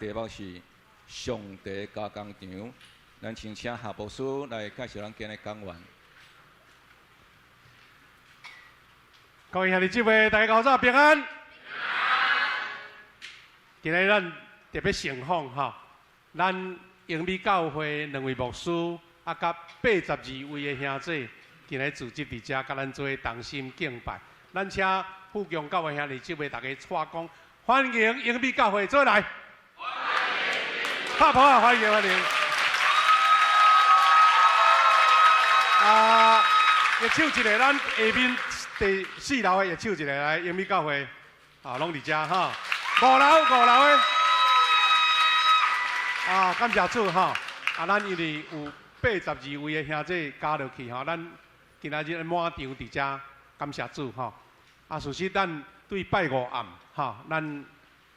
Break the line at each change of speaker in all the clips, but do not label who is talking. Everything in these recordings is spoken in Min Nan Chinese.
題目是上帝加工場。咱先請夏牧師來介紹咱今日講員。
各位兄弟姊妹，大家早平安。今日咱特別盛放吼，咱英美教會兩位牧師啊，佮82位的兄弟，今日組織佇遮，佮咱做同心敬拜。咱請富強教會兄弟姊妹大家帶講，歡迎英美教會做來。拍鼓啊！歡迎歡迎。啊，握手一下，咱下面第四樓的握手一下來，英美教會，啊，攏佇遮哈。五樓五樓的，啊，感謝主哈。啊，咱因為有82位的兄弟加入去吼，咱今仔日滿場佇遮，感謝主吼。啊，事實咱對拜五暗吼，咱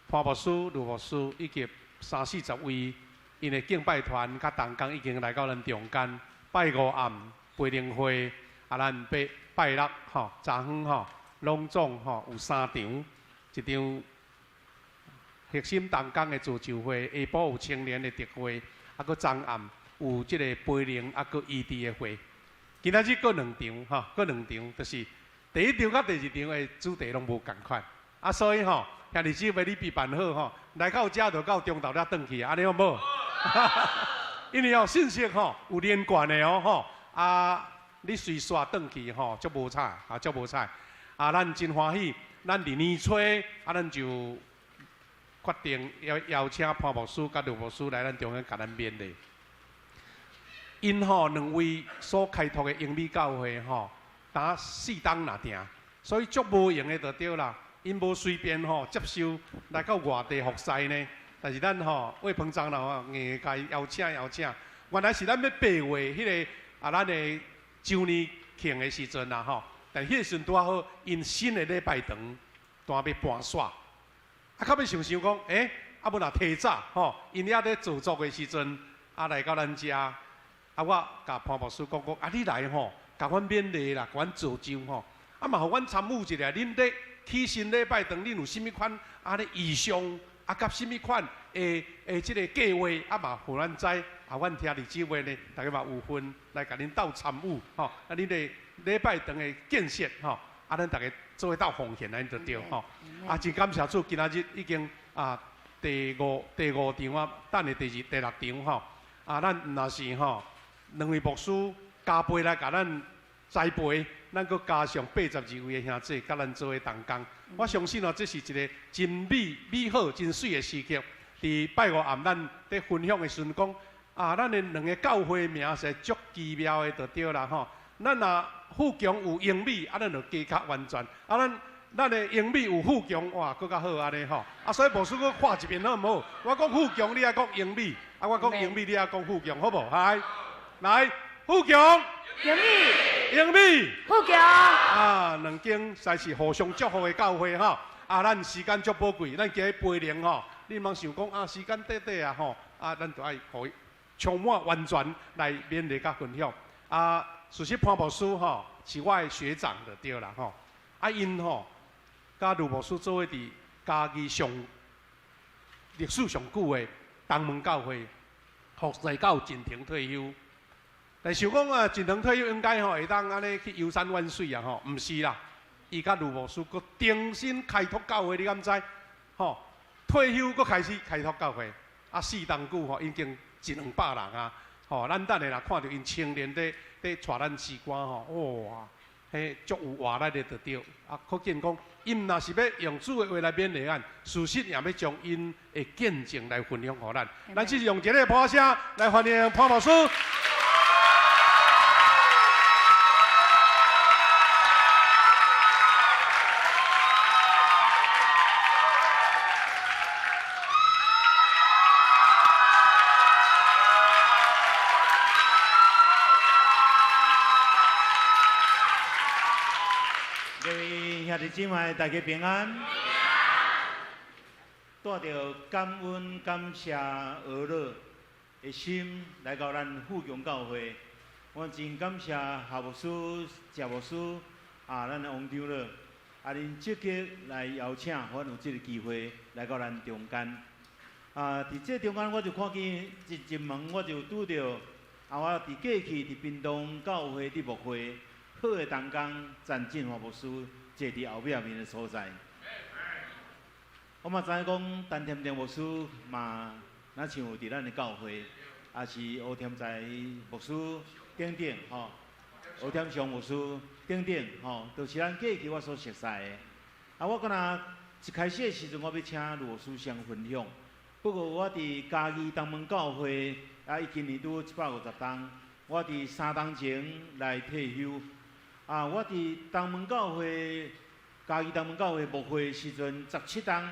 潘牧師、盧牧師以及三四十位𪜶的敬拜團佮同工已經來到咱中間。拜五暗培靈會，啊，咱拜拜六吼，早昏吼，攏總吼有三場，一場核心同工的自救會，下晡有青年的特會，啊，閣昨暗有這個培靈啊，閣醫治的會。今仔日閣兩場吼，閣兩場，就是第一場佮第二場的主題攏無仝款，啊，所以吼，兄弟姊妹你備辦好吼，來到遮就到中晝才轉去，按呢好無？因為哦，信息吼有連貫的哦吼，啊，你隨煞轉去吼，足無彩，啊，足無彩。啊，咱真歡喜，咱佇年初啊，咱就決定邀邀請潘牧師佮盧牧師來咱中間共咱勉勵。𪜶吼兩位所開拓的英美教會吼，焦四冬若定，所以足無閒的就對啦。𪜶無隨便吼接受來到外地服侍呢。但是咱吼魏鵬長老吼硬共伊邀請邀請，原來是咱欲八月彼个啊，咱的周年慶的時陣啦吼。但彼个時陣拄仔好，𪜶新的禮拜堂拄欲搬煞，啊，到尾想想講，欸，啊，無若提早吼，𪜶遐咧製作的時陣，啊來到咱遮，啊，我共潘牧師講講，啊，你來吼，共阮勉勵啦，共阮造就吼，啊嘛，予阮參與一下，恁咧起新禮拜堂，恁有啥物款啊咧異象？啊，佮啥物款的的這个計劃，啊嘛，予咱知，啊，阮兄弟姊妹呢，大家嘛有份來共恁鬥參與，吼，啊，恁的禮拜堂的建設，吼，啊，咱逐家做伙鬥奉獻，按呢就對，吼，啊，真感謝主，今仔日已經啊第五場啊，等下第二、第六場，吼，啊，咱毋若是吼，兩位牧師加倍來共咱栽培，咱閣加上82位的兄弟，佮咱做伙同工。我相信哦，這是一個真美、美好、真媠的時刻。佇拜五暗，咱佇分享的時陣講，啊，咱的兩个教會名是足奇妙的，就對啦吼。咱若富強有英美，啊，咱就加較完全。啊，咱咱的英美有富強，哇，閣較好按呢吼。啊，所以牧師閣看一遍好毋好？我講富強，你愛講英美；啊，我講英美，你愛講富強，好無？來，來，富強，
英美，
英美，
富強。
啊，兩間實在是互相祝福的教會吼。啊，咱時間足寶貴，咱今日培靈吼，你毋通想講啊，時間短短啊吼，啊，咱就愛予伊充滿完全來勉勵佮分享。啊，事實潘牧師吼是我的學長就對啦吼。啊，𪜶吼佮盧牧師做伙佇嘉義上歷史上久的東門教會服侍到進程退休。但想講啊，進程退休應該吼會當按呢去遊山玩水啊吼，毋是啦。伊佮盧牧師閣重新開拓教會，你敢知？吼，退休閣開始開拓教會，啊，四冬久吼已經一兩百人啊！吼，咱等下若看著𪜶青年佇佇帶咱詩歌吼，哇，彼足有活力的就對。啊，可見講，𪜶若是欲用主的話來勉勵咱，事實也欲將𪜶的見證來分享予咱。咱這是用一个拍聲來歡迎潘牧師。
各位兄弟姊妹，大家平安。帶著感恩、感謝、呵樂的心來到咱富強教會，我真感謝夏牧師、謝牧師啊，咱的王長老啊，恁積極來邀請，予阮有這个機會來到咱中間。啊，佇這中間我就看見一入門我就拄著，啊，我佇過去佇屏東教會佇牧會好的同工陳進華牧師坐佇後壁面的所在。我嘛知影講陳添定牧師嘛，若像佇咱的教會，也是吳添財牧師等等吼，吳添祥牧師等等吼，都是咱過去我所熟似的。啊，我敢若一開始的時陣，我欲請盧牧師先分享。不過我佇嘉義東門教會，啊，伊今年拄150冬，我佇3冬前來退休。啊，我佇東門教會、嘉義東門教會牧會的時陣，17冬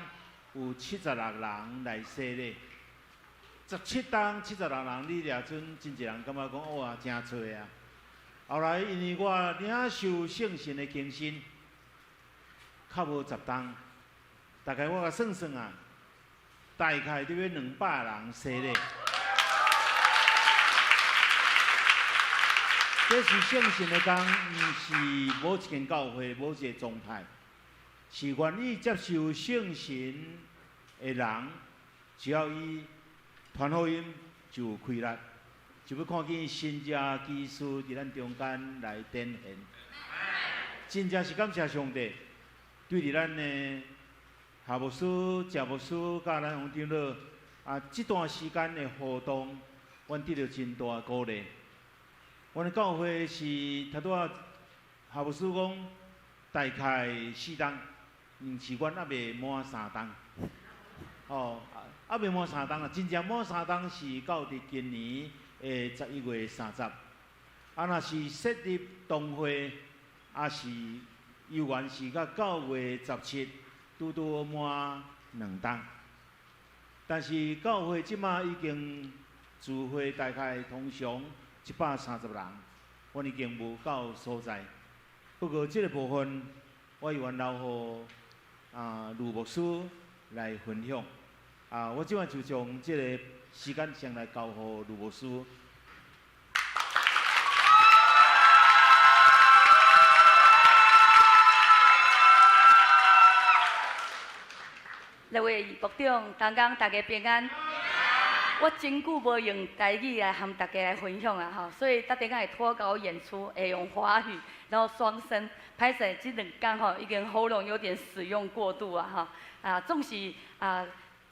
有76人來洗禮。17冬76人，你掠準真濟人感覺講哇，誠濟啊！後來因為我領受聖神的更新，較無10冬，大概我共算算啊，大概得欲200人洗禮。這是聖神的工，毋是某一間教會、某一個宗派，是願意接受聖神的人，只要伊傳福音就有氣力，就欲看見神蹟奇事佇咱中間來展現。真正是感謝上帝，對佇咱的夏牧師、謝牧師佮咱王長老啊，這段時間的互動，阮得著真大的鼓勵。阮的教會是拄拄仔夏牧師講，大概4冬，毋是阮猶未滿3冬。哦，猶未滿三冬啊！真正滿三冬是到佇今年的11月30。啊，若是設立堂會，也是猶原是到9月17，拄拄滿2冬。但是教會這馬已經聚會大概通常130人，阮已經無夠所在。不過這個部分，我猶原留予啊盧牧師來分享。啊，我這擺就將這個時間先來交予盧牧師。
各位牧長、同工，大家平安。我真久無用台語來和大家來分享啊，吼，所以逐家會脫稿演出，會用華語，然後雙聲。歹勢，這兩工吼已經喉嚨有點使用過度啊，吼。啊，總是啊，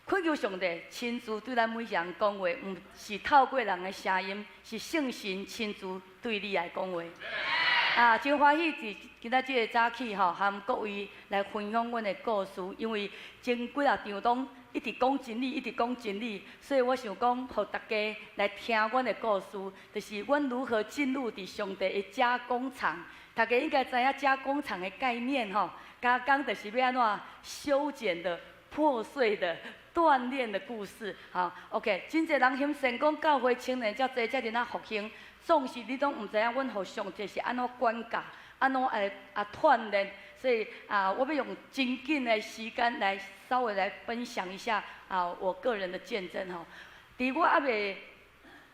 懇求上帝親自對咱每一個人講話，毋是透過人的聲音，是聖神親自對你來講話。啊，真歡喜佇今仔這个早起吼，和各位來分享阮的故事，因為前幾若場攏一直講真理，一直講真理，所以我想講，予大家來聽阮的故事，就是阮如何進入佇上帝的加工廠。大家應該知影加工廠的概念吼，加工就是欲按怎修剪的、破碎的、鍛鍊的故事。好，OK，真濟人嫌成功教會青年遮濟，遮爾仔復興，總是你攏毋知影阮予上帝是按怎管教，按怎來啊鍛鍊。所以啊，我欲用真緊的時間來稍微來分享一下啊，我個人的見證吼。佇我猶未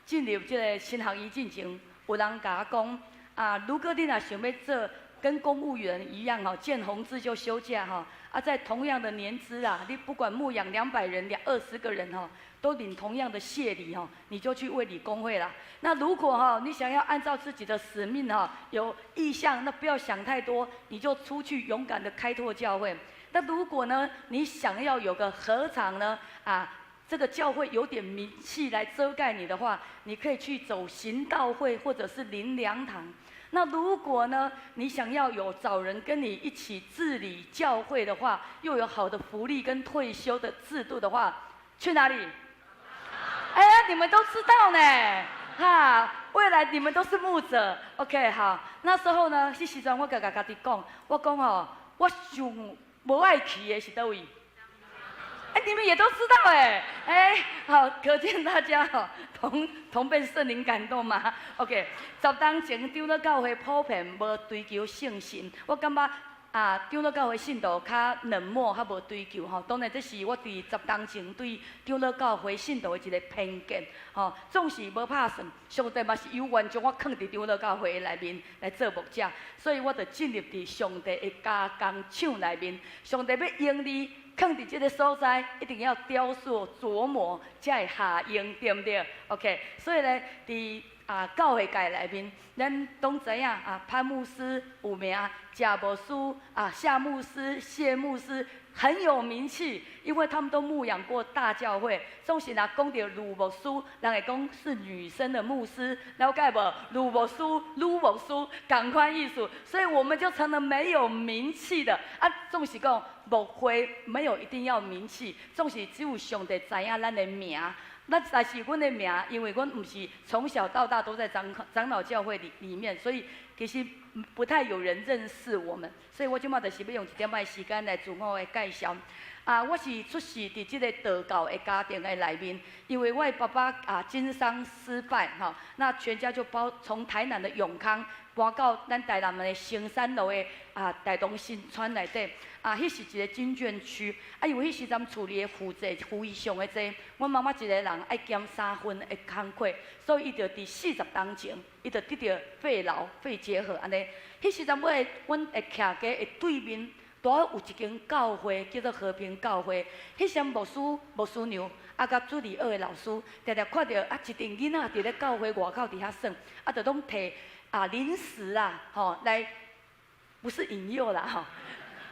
進入這个神學院進前，有人共我講啊，如果你若想欲做跟公務員一樣吼，見紅字就休假吼，啊，在同樣的年資啊，你不管牧養200人、20個人吼，都領同樣的謝禮吼，你就去衛理公會啦。那如果哈，你想要按照自己的使命哈，有異象，那不要想太多，你就出去勇敢的開拓教會。那如果呢，你想要有個禾場呢，啊，這個教會有點名氣來遮蓋你的話，你可以去走行道會或者是靈糧堂。那如果呢，你想要有找人跟你一起治理教會的話，又有好的福利跟退休的制度的話，去哪裡？哎呀，你們都知道呢，哈，未來你們都是牧者，OK，好。那時候呢，彼時陣我共家己講，我講哦，我上無愛去的是佗位？哎，你們也都知道哎，哎，好，可見大家吼同同被聖靈感動嘛。OK，10冬前長老教會普遍無追求聖神，我感覺啊，長老教會信徒較冷漠，較無追求吼。當然這是我佇10冬前對長老教會信徒的一個偏見吼。總是無拍算，上帝嘛是有緣將我囥佇長老教會內面來做牧者，所以我就進入佇上帝的加工廠內面。上帝欲用你。囥佇這个所在，一定要雕塑琢磨，才會下用，對毋對？OK，所以咧，佇教會界內面，咱攏知影啊，潘牧師有名，賈牧師啊，夏牧師、謝牧師很有名氣，因為他們都牧養過大教會。總是若講著呂牧師，人會講是女生的牧師，了解無？呂牧師、呂牧師，仝款意思，所以我們就成了沒有名氣的。啊，總是講牧會沒有一定要名氣，總是只有上帝知影咱的名。那但是阮的名，因為阮毋是從小到大都在長老教會裡面，所以其實不太有人認識我們。所以我這馬就是欲用一點仔時間來自我的介紹。啊，我是出世佇這个道教的家庭的內面，因為我的爸爸啊經商失敗，吼，那全家就包從台南的永康搬到咱台南的成山路的大同新村內底。啊，彼是一个軍眷區，啊，因為彼時陣厝裡的負債非常的濟，阮媽媽一個人愛兼三份的工課，所以伊就佇40冬前，伊就得著肺癆、肺結核按呢。彼時陣阮的徛家的對面，拄好有一間教會叫做和平教會。彼時陣牧師、牧師娘啊，佮主日學的老師，定定看著啊，一陣囡仔佇咧教會外口佇遐耍，啊，就攏提零食啊，吼來，不是引誘啦，吼。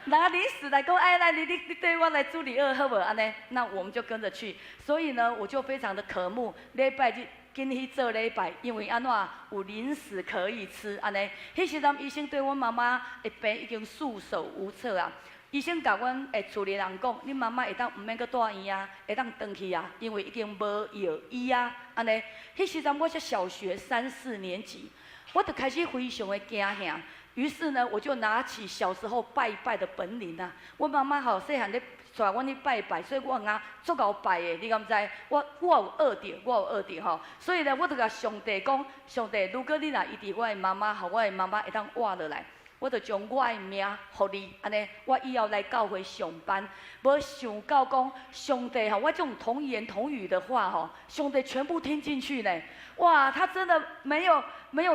拿零食來講，哎，來，你對我來主日學好無？按呢，那我們就跟着去。所以呢，我就非常的渴慕禮拜日緊去做禮拜，因為按怎有零食可以吃，按呢。彼時陣醫生對阮媽媽的病已經束手無策啊。醫生共阮的厝裡人講，恁媽媽會當毋免閣蹛院啊，會當轉去啊，因為已經無藥醫啊，按呢。彼時陣我才小學三四年級，我就開始非常的驚嚇。於是呢，我就拿起小時候拜拜的本領啊。阮媽媽吼細漢咧帶阮去拜拜，所以我敢足𠢕拜的，你敢知？我有學著，我有學著吼。所以呢，我就共上帝講：上帝，如果你若醫治我的媽媽，予我的媽媽會當活落來，我就將我的命予你。按呢，我以後來教會上班。無想到講上帝吼，我這種童言童語的話吼，上帝全部聽進去呢。哇，他真的沒有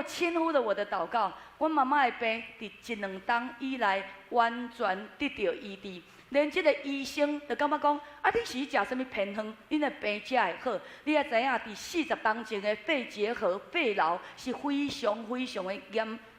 輕忽了我的禱告。阮媽媽的病，佇一兩冬以來完全得著醫治，連這个醫生就感覺講：啊，你是食啥物偏方，恁的病才會好？你也知影，佇40冬前的肺結核、肺癆是非常非常的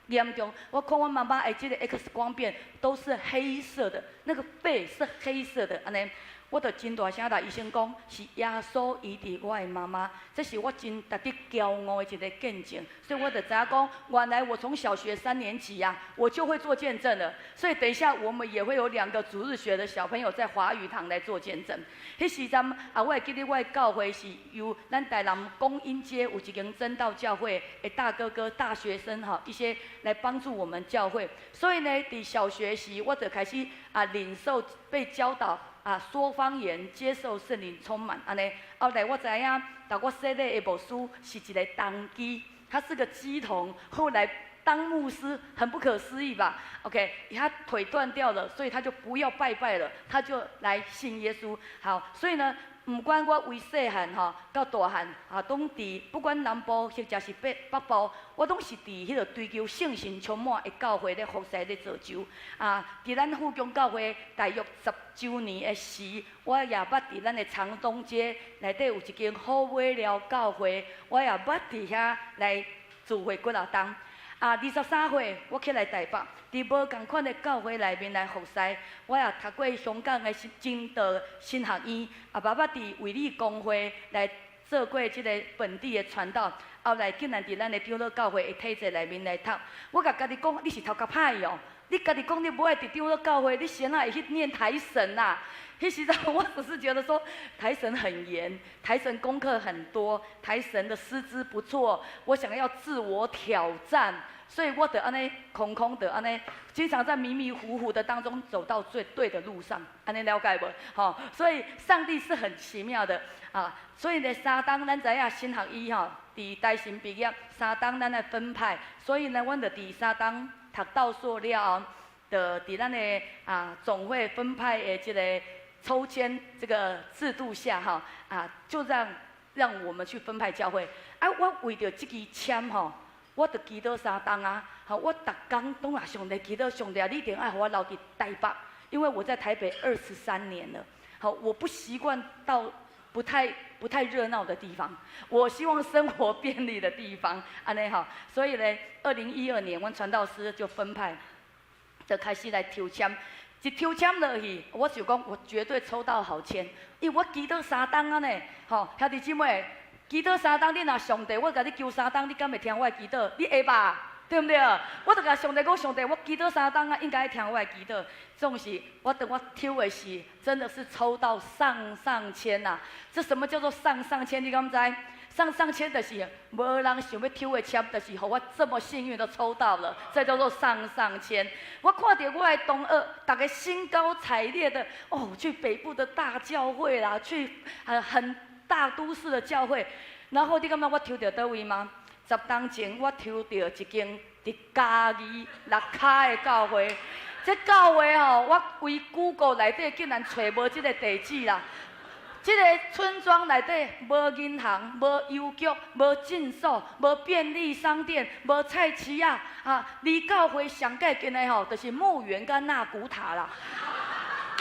嚴重。我看阮媽媽的這个 X 光片都是黑色的，那個肺是黑色的，按呢。我就真大聲共醫生講，是耶穌醫治我的媽媽，這是我真值得驕傲的一個見證。所以我就知影講，原來我從小學三年級啊，我就會做見證了。所以等一下我們也會有兩個主日學的小朋友在華語堂來做見證。彼時陣啊，我會記得我的教會是由咱台南公英街有一間真道教會的大哥哥、大學生哈，一些來幫助我們教會。所以呢，佇小學時我就開始領受被教導。啊，說方言，接受聖靈充滿，按呢。後來我知影，帶我洗禮的牧師是一个童乩，他是個乩童，後來當牧師，很不可思議吧？OK，他腿斷掉了，所以他就不要拜拜了，他就來信耶穌。好，所以呢，毋管我為細漢吼到大漢啊，攏佇不管南部或者是北部，我攏是佇彼个追求聖神充滿的教會咧服侍咧造就。啊，佇咱富強教會大約10週年的時，我也捌佇咱的長東街內底有一間好尾寮教會，我也捌佇遐來聚會幾若冬。啊，23歲我起來台北，佇無仝款的教會內面來服侍，我也讀過香港的真道神學院，也捌捌佇衛理公會來做過這个本地的傳道。後來竟然佇咱的長老教會的體制內面來讀。我共家己講，你是頭殼歹哦！你家己講你無愛佇長老教會，你誰會去念台神啊？彼時陣我只是覺得說台神很嚴，台神功課很多，台神的師資不錯，我想要自我挑戰，所以我就按呢空空的按呢，經常在迷迷糊糊的當中走到最對的路上，按呢了解無？吼，所以上帝是很奇妙的啊！所以呢，三冬咱知影神學院吼，佇台神畢業，三冬咱來分派，所以呢，阮就佇三冬讀到碩了後，就佇咱的總會分派的這个抽籤這個制度下，哈啊，就讓我們去分派教會。啊，我為著這支籤吼，我就祈禱三冬啊，吼，我逐工攏共上帝祈禱，上帝啊，你一定愛予我留佇台北，因為我在台北23年了，好，我不習慣到不太熱鬧的地方，我希望生活便利的地方，按呢吼，所以呢，2012年，阮傳道師就分派，就開始來抽籤，一抽籤落去，我就講我絕對抽到好籤，因為我祈禱三冬啊呢，吼，兄弟姊妹，祈禱三冬，你若上帝，我共你求三冬，你敢會聽我的祈禱？你會吧？對毋對？我就共上帝講，上帝，我祈禱三冬啊，應該聽我的祈禱。總是我等我抽的時，真的是抽到上上籤呐！這什麼叫做上上籤？你敢知？上上籤就是無人想欲抽的籤，就是予我這麼幸運的抽到了，這叫做上上籤。我看著我的同學，逐家興高采烈的哦，去北部的大教會啦，去很大都市的教會。然後你感覺我抽著佗位嗎？10冬前我抽著一間佇嘉義六跤的教會，這教會吼，我規 Google 內底竟然揣無這個地址啦。這個村莊內底無銀行、無郵局、無診所、無便利商店、無菜市仔，啊，離教會上蓋近的吼，就是墓園佮納古塔啦。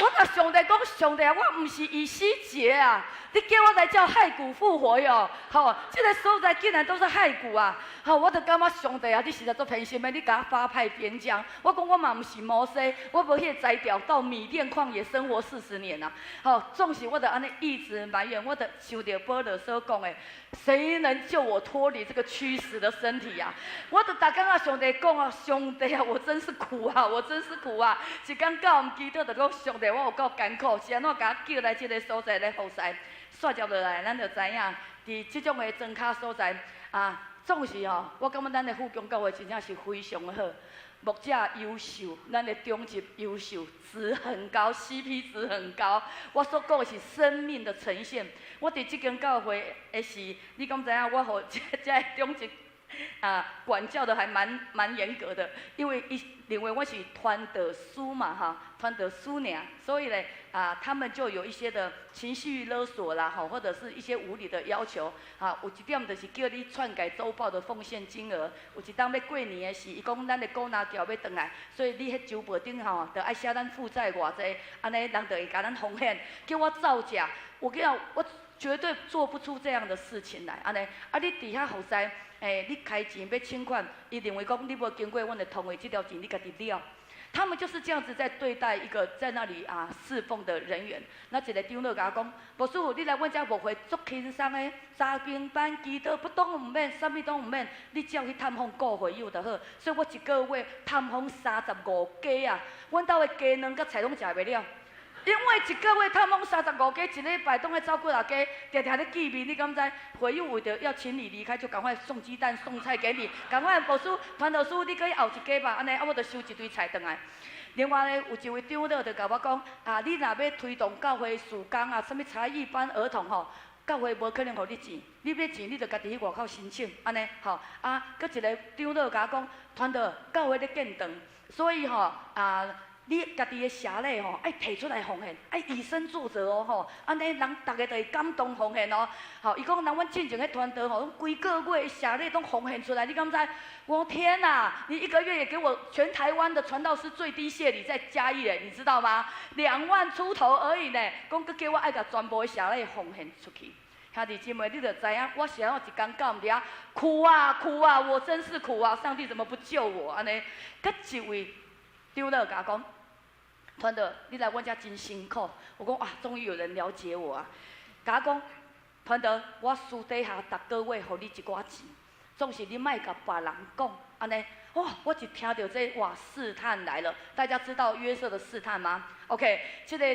我共上帝講，上帝啊，我毋是以西結啊，你叫我來叫骸骨復活喲，吼，這個所在竟然都是骸骨啊，吼，我就感覺上帝啊，你實在足偏心的，你共我發派邊疆。我講我嘛毋是摩西，我無彼個才調到米甸曠野生活40年啊，吼，總是我就按呢一直埋怨，我就想著保羅所講的，誰能救我脫離這個屈死的身體啊？我就逐工共上帝講啊，上帝啊，我真是苦啊，我真是苦啊！一工到暗祈禱就講上帝，我有夠艱苦，是按怎共我叫來這個所在來服侍？煞接落來，咱就知影，佇這種的莊跤所在啊，總是吼，我感覺咱的富強教會真正是非常好，牧者優秀，咱的長執優秀，值很高，CP 值很高。我所講的是生命的呈現。我佇這間教會的時，你敢知影？我予這這個長執啊管教的還蠻嚴格的，因為伊認為我是傳道師嘛哈，傳道師爾，所以咧啊，他們就有一些的情緒勒索啦，吼，或者是一些無理的要求，啊，有一點就是叫你篡改週報的奉獻金額，有一當欲過年的時，伊講咱的股若橋欲轉來，所以你彼週報頂吼，著愛寫咱負債偌濟，按呢人就會共咱奉獻，叫我造假，我跟你講，我絕對做不出這樣的事情來，按呢，啊，你佇遐服侍，你開錢欲請款，伊認為講你無經過阮的同意，這條錢你家己了。他們就是這樣子在對待一個在那裡啊侍奉的人員。那一個長老共我講，牧師，你來阮遮牧會足輕鬆的，查經班祈禱不都毋免，啥物都毋免，你只要去探訪顧會友就好。所以我一個月探訪35家啊，阮兜的雞卵佮菜攏食袂了。因為一個月探訪35家，一禮拜攏愛走幾若家，定定咧見面，你敢知？會友為著要請你離開，就趕快送雞蛋、送菜給你，趕快牧師、傳道師，你閣去後一家吧，按呢，啊，我就收一堆菜轉來。另外呢，有一位長老就共我講，啊，你若欲推動教會事工啊，啥物才藝班兒童吼，教會無可能予你錢，你欲錢你著家己去外口申請，按呢，吼，啊，閣一個長老共我講，傳道教會咧建堂，所以吼，啊。你家己的謝禮吼，愛提出來奉獻，愛以身作則哦吼，按呢人逐家就會感動奉獻哦。吼，伊講人阮進前彼傳道吼，規個月謝禮攏奉獻出來，你敢知？我講天哪，你一個月也給我全台灣的傳道師最低謝禮在嘉義咧，你知道嗎？2萬出頭而已呢，講閣叫我愛共全部的謝禮奉獻出去。兄弟姊妹，你就知影，我是按怎一工到暗佇遐苦啊苦啊，我真是苦啊！上帝怎麼不救我按呢？閣一位長老共我講。傳道，你來阮遮真辛苦。我講啊，終於有人了解我啊。共我講，傳道，我私底下逐個月予你一寡錢，總是你莫共別人講，按呢。哇！我一聽著這個，哇，試探來了。大家知道約瑟的試探嗎？OK，這個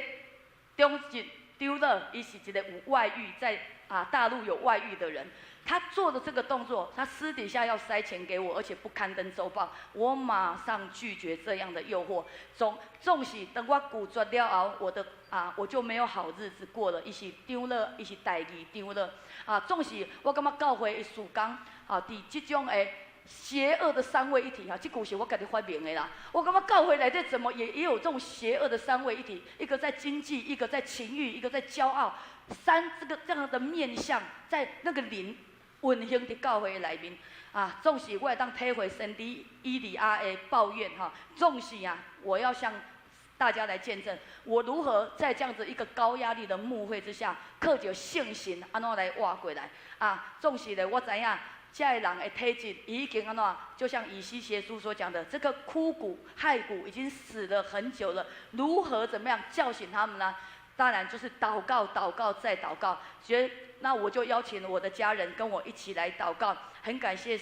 長執長老，伊是一個有外遇，在啊大陸有外遇的人。他做的這個動作，他私底下要塞錢給我，而且不刊登週報，我馬上拒絕這樣的誘惑。總是等我拒絕了後，我的啊我就沒有好日子過了。伊是長老，伊是代議長老啊。總是我感覺教會的事工啊，佇這種的邪惡的三位一體啊，這句是我家己發明的啦。我感覺教會內底怎麼也有這種邪惡的三位一體？一個在經濟，一個在情慾，一個在驕傲，三這個這樣的面向，在那個靈運行佇教會內面啊，總是我會當體會先知以利亞的抱怨哈。總是啊，我要向大家來見證我如何在這樣子一個高壓力的牧會之下，靠著信心按怎來活過來啊！總是咧，我知影這个人的體質已經按怎，就像以西結書所講的，這個枯骨骸骨已經死了很久了，如何怎麼樣叫醒他們呢？當然就是禱告、禱告再禱告。覺那我就邀請我的家人跟我一起來禱告，很感謝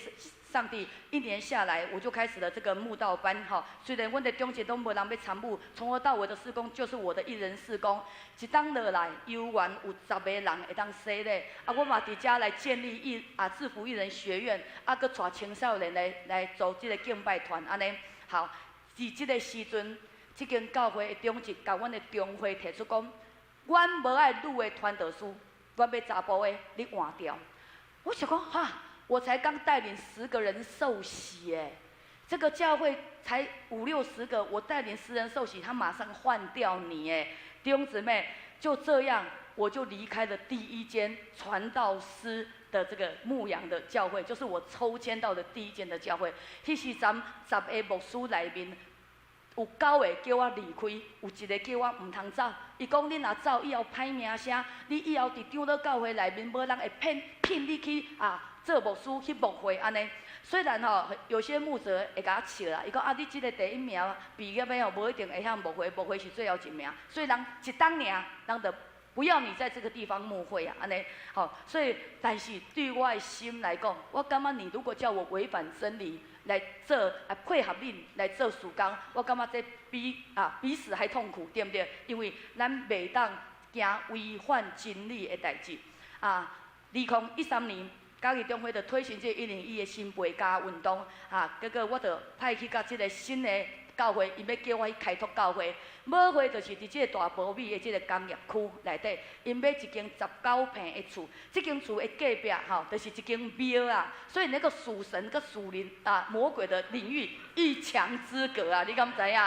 上帝，一年下來我就開始了這個慕道班。哈，雖然阮的中間都無人欲參與，從頭到尾的事工就是我的一人事工。一冬落來，猶原有十個人會當洗禮。啊，我嘛佇遮來建立一啊制服一人學院，啊，閣帶青少年來來組這個敬拜團，按呢。好，佇這個時陣，這間教會的長執共阮的中會提出講，阮無愛女的傳道師，阮欲查埔的，你換掉。我想講哈。我才剛帶領十個人受洗，哎，這個教會才五六十個，我帶領十人受洗，他馬上換掉你，哎，弟兄姊妹，就這樣，我就離開了第一間傳道師的這個牧養的教會，就是我抽籤到的第一間的教會。彼時陣十个牧師內面，有九個叫我離開，有一個叫我毋通走。伊講你若走以後歹名聲，你以後佇長老教會內面無人會聘聘你去啊做牧師去牧會按呢。雖然吼有些牧者會共我笑啦，伊講啊你這個第一名畢業的吼，無一定會曉牧會，牧會是最後一名，所以人一冬爾，人就不要你在這個地方牧會啊，按呢，好，所以但是對我的心來講，我感覺你如果叫我違反真理來做，來配合恁來做事工，我感覺這比啊比死還痛苦，對毋對？因為咱袂當驚違反真理的代誌啊。2013年，嘉義中會就推行這一零一的新陪家運動，啊，結果我就派去佮這個新的教會，𪜶欲叫我去開拓教會，無會就是佇這個大埔尾的這個工業區內底，𪜶買一間19坪的厝，這間厝的隔壁吼，就是一間廟啊，所以那個屬神佮屬靈啊魔鬼的領域一牆之隔啊，你敢知影？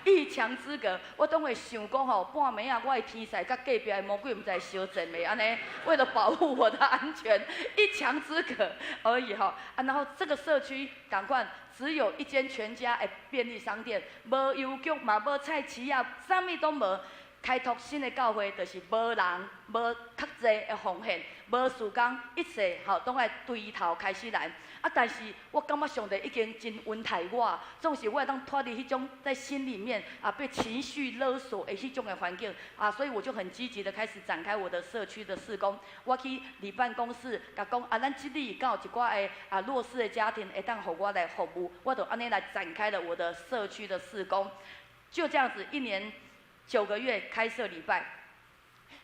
一牆之隔，我總會想講吼，半暝仔我的天使佮隔壁的魔鬼毋知相戰袂按呢？為了保護我的安全，一牆之隔而已吼。啊，然後這個社區仝款只有一間全家的便利商店，無郵局嘛，無菜市仔，啥物攏無。開拓新的教會，就是無人、無較濟的奉獻、無事工，一切吼攏愛對頭開始來。啊，但是我感覺上帝已經真恩待我，總是我會當脫離彼種在心裡面啊被情緒勒索的彼種的環境啊，所以我就很積極的開始展開我的社區的事工。我去里辦公室，共講啊，咱這裡敢有一寡的啊弱勢的家庭會當予我來服務，我就按呢來展開了我的社區的事工。就這樣子，一年9個月開設禮拜，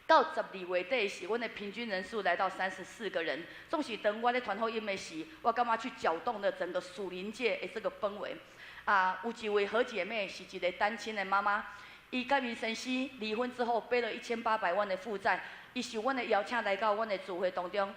到12月底時，阮的平均人數來到34個人。總是當我咧傳福音的時，我感覺去攪動了整個屬靈界的這個氛圍。啊，有一位好姐妹是一個單親的媽媽，伊佮𪜶先生離婚之後，背了1800萬的負債，伊受阮的邀請來到阮的聚會當中。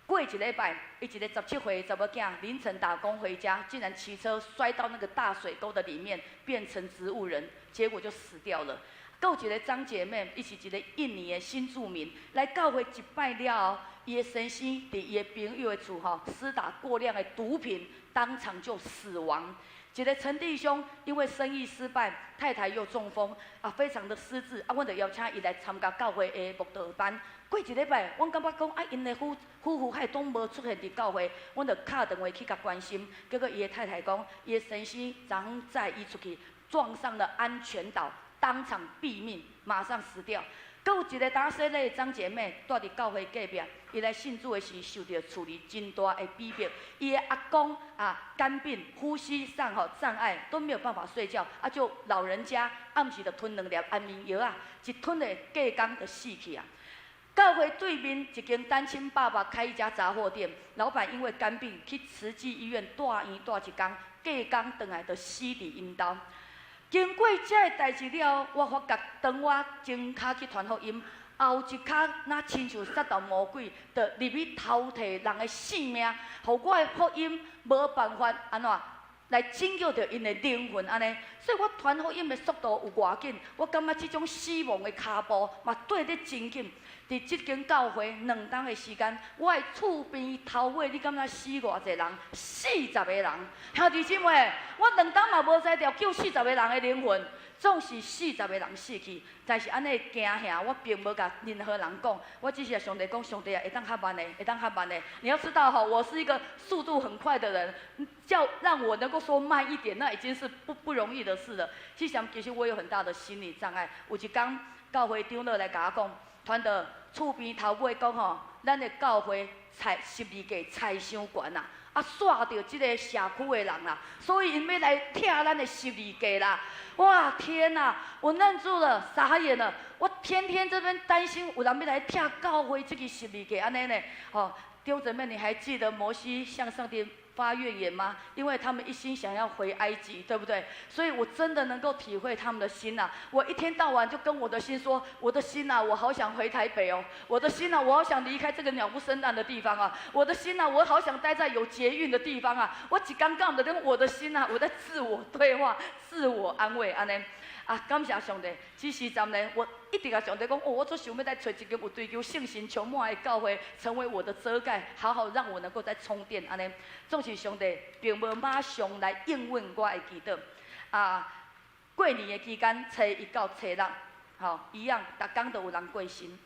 過一禮拜，伊一個17歲的查某囝凌晨打工回家，竟然騎車摔到那個大水溝的裡面，變成植物人，結果就死掉了。閣有一個張姐妹，伊是一個印尼的新住民，來教會一擺了後，伊的先生佇伊的朋友的厝吼，施打過量的毒品，當場就死亡。一個陳弟兄因為生意失敗，太太又中風，啊，非常的失智，啊，阮就邀請伊來參加教會的慕道班。過一禮拜，阮感覺講啊，𪜶的夫婦還攏無出現佇教會，阮就敲電話去共關心。結果伊的太太講，伊的先生昨昏載伊出去，撞上了安全島，當場斃命，馬上死掉。閣有一個打洗禮的張姐妹，住佇教會隔壁，伊來信主的時，受著厝裡真大的逼迫。伊的阿公啊，肝病、呼吸上吼障礙，都沒有辦法睡覺，啊，就老人家暗時就吞兩粒安眠藥仔，一吞咧隔工就死去啊。教會對面一間單親爸爸開一家雜貨店，老闆因為肝病去慈濟醫院住院住一工，隔工轉來就死佇𪜶兜。經過這个代誌了後，我發覺當我前跤去傳福音，後一跤若親像撒旦魔鬼，就入去偷提人的性命，予我的福音無辦法按怎來拯救著𪜶的靈魂按呢。所以我傳福音的速度有偌緊，我感覺這種死亡的跤步嘛綴得真緊。佇這間教會2冬的時間，我的厝邊頭尾，你感覺死偌濟人？40個人，兄弟姊妹，我兩冬嘛無才調救四十個人的靈魂，總是四十個人死去。但是按呢驚嚇，我並無共任何人講，我只是上帝講，上帝啊，會當較慢的，會當較慢的。你要知道吼，我是一個速度很快的人，叫讓我能夠說慢一點，那已經是不容易的事了。其實其實我有很大的心理障礙。有一工教會長老來共我講，傳道厝邊頭尾講吼，咱的教會菜十字架菜傷懸啦，啊，煞著這个社區的人啦，所以𪜶欲來拆咱的十字架啦。哇，天哪！我愣住了，傻眼了。我天天這邊擔心有人欲來拆教會這个十字架，按呢呢。吼，弟兄姊妹，你還記得摩西向上帝發怨言嗎？因為他們一心想要回埃及，對不對？所以我真的能夠體會他們的心吶。我一天到晚就跟我的心說：我的心吶，我好想回台北哦！我的心吶，我好想離開這個鳥不生蛋的地方啊！我的心吶，我好想待在有捷運的地方啊！我一工講的跟我的心吶，我在自我對話、自我安慰，按呢。啊，感謝上帝！這時陣呢，我一直共上帝講，哦，我足想欲來揣一間有追求聖神充滿的教會，成為我的遮蓋，好好讓我能夠再充電。按呢，總是上帝並無馬上來應允我的祈禱。啊，過年的期間，初一到初六，吼，一樣，逐工都有人過身。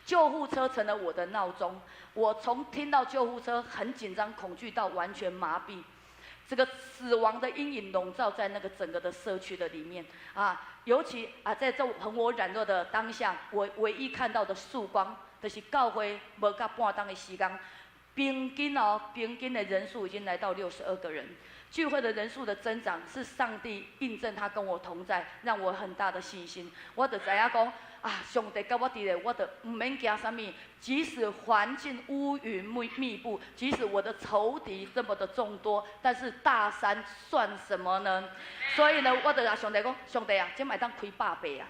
救護車成了我的鬧鐘，我從聽到救護車很緊張、恐懼到完全麻痹。這個死亡的陰影籠罩在那個整個的社區的裡面啊，尤其啊，在這很我軟弱的當下，我唯一看到的曙光，就是教會無到半冬的時間，平均哦，平均的人數已經來到62個人，聚會的人數的增長是上帝印證他跟我同在，讓我很大的信心。我就知影講啊，上帝佮我佇咧，我就毋免驚啥物。即使環境烏雲密佈，即使我的仇敵這麼的眾多，但是大山算什麼呢？所以呢，我就共上帝講，上帝啊，這擺當開180啊，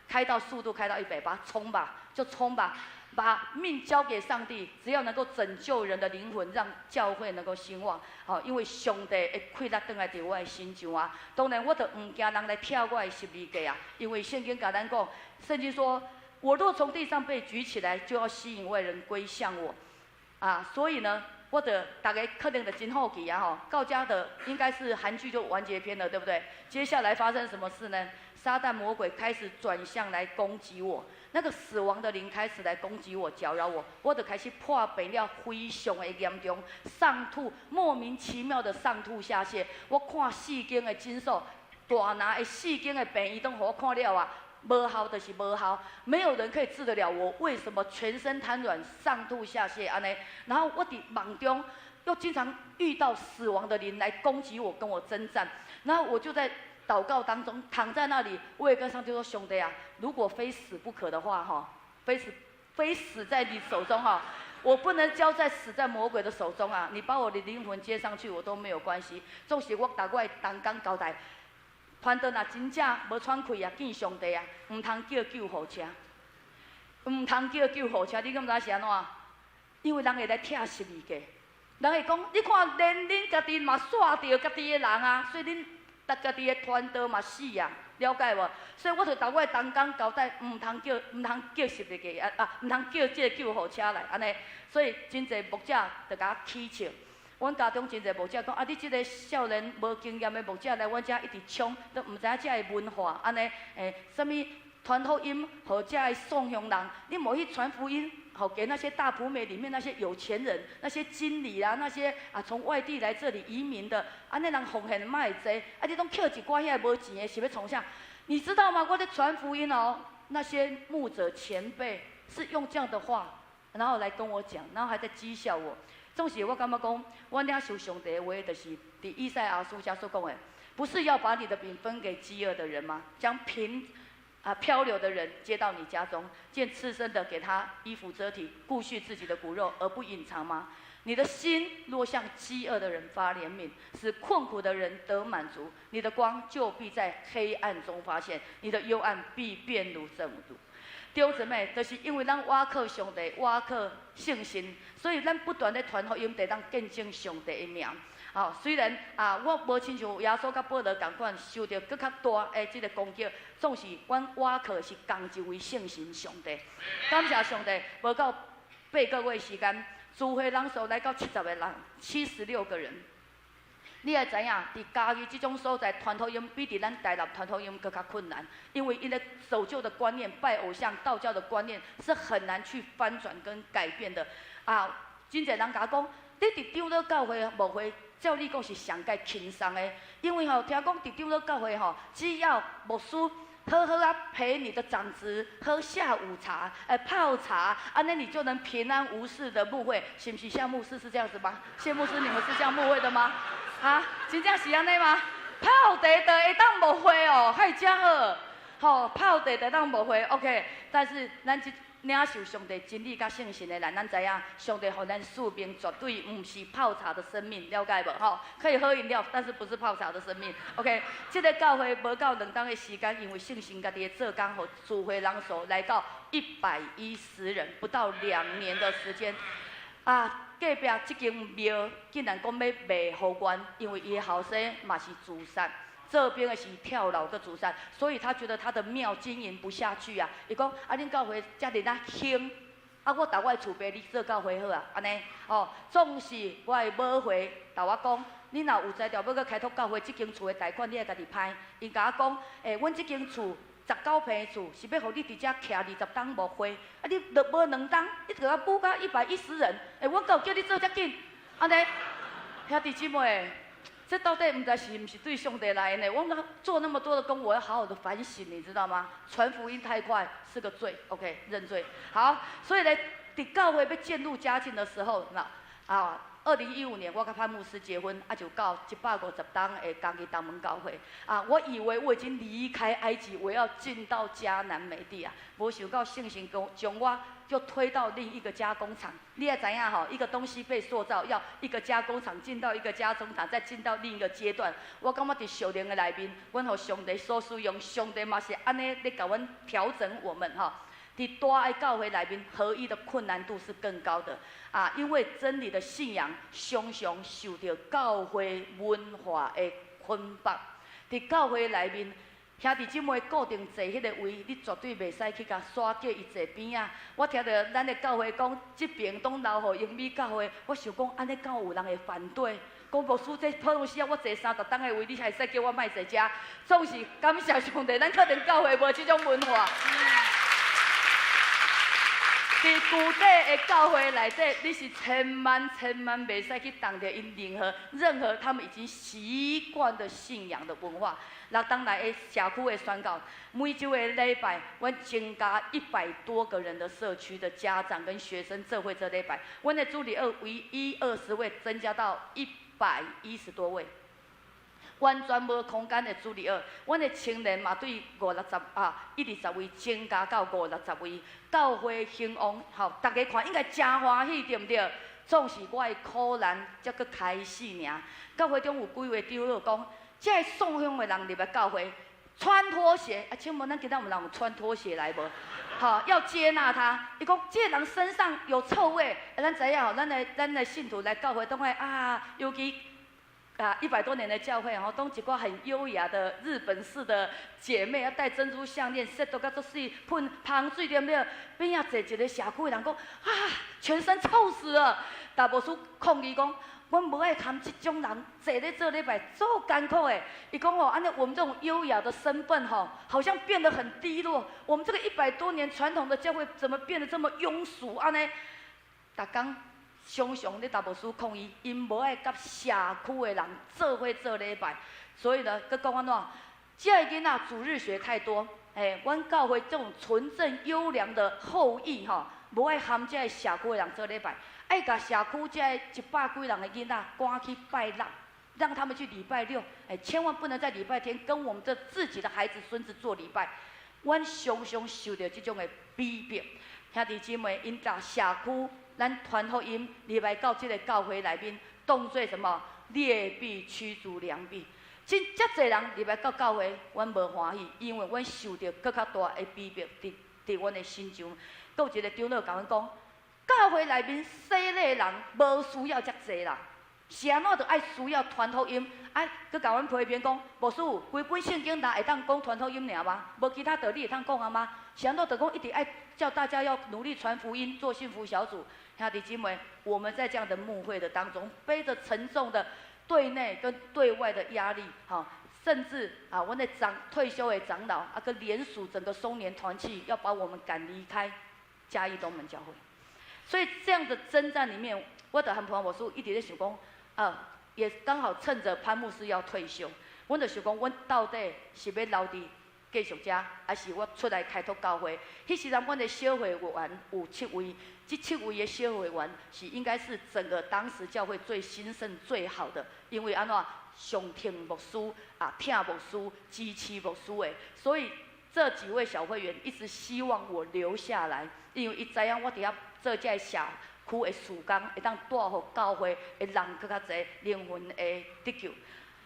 開到速度開到180，衝吧，就衝吧，把命交給上帝，只要能夠拯救人的靈魂，讓教會能夠興旺。好，因為上帝的氣力轉來佇我的身上啊。當然，我就毋驚人來拆我的十字架啊，因為聖經共咱講，聖經說，我若從地上被舉起來，就要吸引萬人歸向我。啊，所以呢，我的大家可能就真好奇啊吼，到遮的應該是韓劇就完結篇了，對不對？接下來發生什麼事呢？撒旦魔鬼開始轉向來攻擊我，那個死亡的靈開始來攻擊我、攪擾我，我就開始破病了，非常的嚴重，上吐，莫名其妙的上吐下瀉。我看四間的診所，大拿的四間的病院攏予我看了啊，無效就是無效，沒有人可以治得了我。為什麼全身癱軟、上吐下瀉按呢？然後我佇夢中又經常遇到死亡的靈來攻擊我，跟我征戰。然後我就在禱告當中躺在那裡，我也跟上帝說：兄弟啊，如果非死不可的話，哈，非死在你手中哈，我不能交在死在魔鬼的手中啊！你把我的靈魂接上去，我都沒有關係。總是我共我的同工交代，傳道若真正無喘氣啊，見上帝啊，毋通叫救護車，毋通叫救護車。你敢知是按怎？因為人會來拆十字架，人會講，你看連恁家己嘛煞著家己的人啊，所以恁家己的傳道嘛死啊，了解無？所以我就共我的同工交代，毋通叫十字架啊啊，毋通叫這個救護車來，按呢。所以真濟牧者就共我起笑。阮家中真濟牧者講啊，你這個少年無經驗的牧者來阮遮一直衝，都毋知影遮的文化，按呢，欸，啥物傳福音，予遮的宋鄉人，你無去傳福音，予給那些大埔美裡面那些有錢人、那些經理啊、那些啊從外地來這裡移民的，按呢人奉獻嘛會濟，啊你攏抾一寡遐無錢的，是欲創啥？你知道嗎？我咧傳福音哦，那些牧者前輩是用這樣的話，然後來跟我講，然後還在譏笑我。總是我感覺講，我領受上帝的話，就是佇以賽亞書遮所講的，不是要把你的餅分給飢餓的人嗎？將貧啊漂流的人接到你家中，見赤身的給他衣服遮體，顧恤自己的骨肉而不隱藏嗎？你的心若向飢餓的人發憐憫，使困苦的人得滿足，你的光就必在黑暗中發現，你的幽暗必變如正午。弟兄姊妹，就是因為咱倚靠上帝，倚靠聖神，所以咱不斷咧傳福音，得當見證上帝的名。哦，雖然啊，我無親像耶穌佮保羅仝款受著閣較大的這个攻擊，總是阮倚靠是仝一位聖神上帝。感謝上帝，無夠8個月時間，聚會人數來到70個人，76個人。你也知影，佇嘉義這種所在傳福音比佇咱台南傳福音閣較困難，因為𪜶的守舊的觀念、拜偶像、道教的觀念是很難去翻轉跟改變的。啊，真濟人共我講，你佇長老教會牧會，照理講是上蓋輕鬆的，因為吼聽講佇長老教會吼，只要牧師好好仔陪你的長執喝下午茶，泡茶，按呢你就能平安無事的牧會，是毋是？像牧師是這樣子嗎？謝牧師，你們是這樣牧會的嗎？啊，真正是按呢嗎？泡茶就會當牧會哦，還真好，吼，泡茶就當牧會，OK。但是咱這領受上帝真理佮聖神的人，咱知影上帝予咱使命絕對毋是泡茶的生命，了解無？吼，可以喝飲料，但是不是泡茶的生命。OK，這个教會無夠2冬的時間，因為聖神家己的做工，予聚會人數來到110人，不到2年的時間。啊，隔壁這間廟竟然講欲賣予阮，因為伊的後生嘛是自殺。這邊的是跳樓閣自殺，所以他覺得他的廟經營不下去啊。伊講啊，恁教會遮爾仔興，啊，我沓我的厝賣你做教會好啊，按呢哦，總是我的母會共我講，你若有才調欲閣開拓教會，這間厝的貸款你愛家己歹。𪜶共我講，欸，阮這間厝19坪的厝是欲予你佇遮徛20冬牧會，啊，你著無2冬，你就共補到110人，欸，阮敢有叫你做遮緊？按呢，兄弟姊妹，這到底毋知是毋是對上帝來的呢？我做那麼多的工，我要好好的反省，你知道嗎？傳福音太快是個罪，OK，認罪。好，所以呢，佇教會欲漸入佳境的時候，那啊，2015年我佮潘牧師結婚，啊，就到150冬的嘉義東門教會。啊，我以為我已經離開埃及，我要進到迦南美地啊，無想到聖神將我就推到另一個加工廠。你也知影吼，一個東西被塑造，要一個加工廠進到一個加工廠，再進到另一個階段。我感覺佇屬靈的內面，阮予上帝所使用，上帝嘛是按呢咧共阮調整我們吼。佇大的教會內面，合一的困難度是更高的啊，因為真理的信仰常常受著教會文化的捆綁。佇教會內面，兄弟姊妹固定坐彼个位，你絕對袂使去共徙叫伊坐邊仔。我聽著咱的教會講，這爿攏留予英美教會，我想講按呢敢有人會反對？講牧師這普通時啊，我坐30冬的位，你還會使叫我莫坐遮？總是感謝上帝，咱可能教會無這種文化。佇舊底的教會內底，你是千萬千萬袂使去動著𪜶任何任何他們已經習慣的信仰的文化。6冬來的社區的宣教，每週的禮拜，阮增加100多個人的社區的家長跟學生做伙做禮拜。阮的主日學為一二十位增加到110多位。完全無空間的主日學，阮的青年嘛對五六十啊，一二十位增加到五六十位，教會興旺，吼，大家看應該誠歡喜，對毋對？總是我的苦難才閣開始爾。教會中有幾位長老講，這个送香的人入來教會穿拖鞋，啊，請問咱今仔有人有穿拖鞋來無？好，要接納他。伊講，這个人身上有臭味，啊，咱知影吼，咱的信徒來教會攏愛啊，尤其啊，100多年的教會吼，攏一寡很優雅的日本式的姐妹，啊，戴珍珠項鏈，說都甲足媠，噴香水對毋對？邊仔坐一个社區的人講，啊，全身臭死了。大牧師抗議講，阮無愛含這種人坐咧做禮拜，足艱苦的。伊講吼，按呢我們這種優雅的身份吼，好像變得很低落。我們這個100多年傳統的教會，怎麼變得這麼庸俗按呢？逐工常常咧大牧師抗議，𪜶無愛佮社區的人做伙做禮拜，所以呢，閣講按怎？這个囡仔主日學太多，欸，阮教會這種純正優良的後裔吼，無愛含這个社區的人做禮拜，愛共社區這个100幾人的囡仔趕去拜六，讓他們去禮拜六，欸，千萬不能在禮拜天跟我們的自己的孩子孫子做禮拜。阮常常受著這種的逼迫，兄弟姊妹，𪜶共社區。咱傳福音入來到這个教會內面，當做什麼？劣幣驅逐良幣。真遮濟人入來到教會，阮無歡喜，因為阮受著閣較大的逼迫，佇佇阮的心中。閣有一個長老共阮講，教會內面洗禮人無需要遮濟啦。是按怎就愛需要傳福音？啊，閣共阮批評講，牧師，規本聖經若會當講傳福音爾嗎？無其他道理會當講啊嗎？是按怎就講一直愛叫大家要努力傳福音，做幸福小組。兄弟姊妹，我們在這樣的牧會的當中，背着沉重的對內跟對外的壓力，哈，甚至啊，阮的長退休的長老啊，閣聯署整個松年團契，要把我們趕離開嘉義東門教會。所以這樣的征戰裡面，我就和潘牧師一直咧想講。啊，也剛好趁着潘牧師要退休，阮就想講，阮到底是欲留佇繼續遮，還是我出來開拓教會？彼時陣，阮的小會員有七位，這七位的小會員是應該是整個當時教會最興盛、最好的，因為按怎上聽牧師啊，疼牧師，支持牧師的，所以這幾位小會員一直希望我留下來，因為伊知影我佇遐做這个社區的事工，會當帶予教會的人閣較濟靈魂的得救。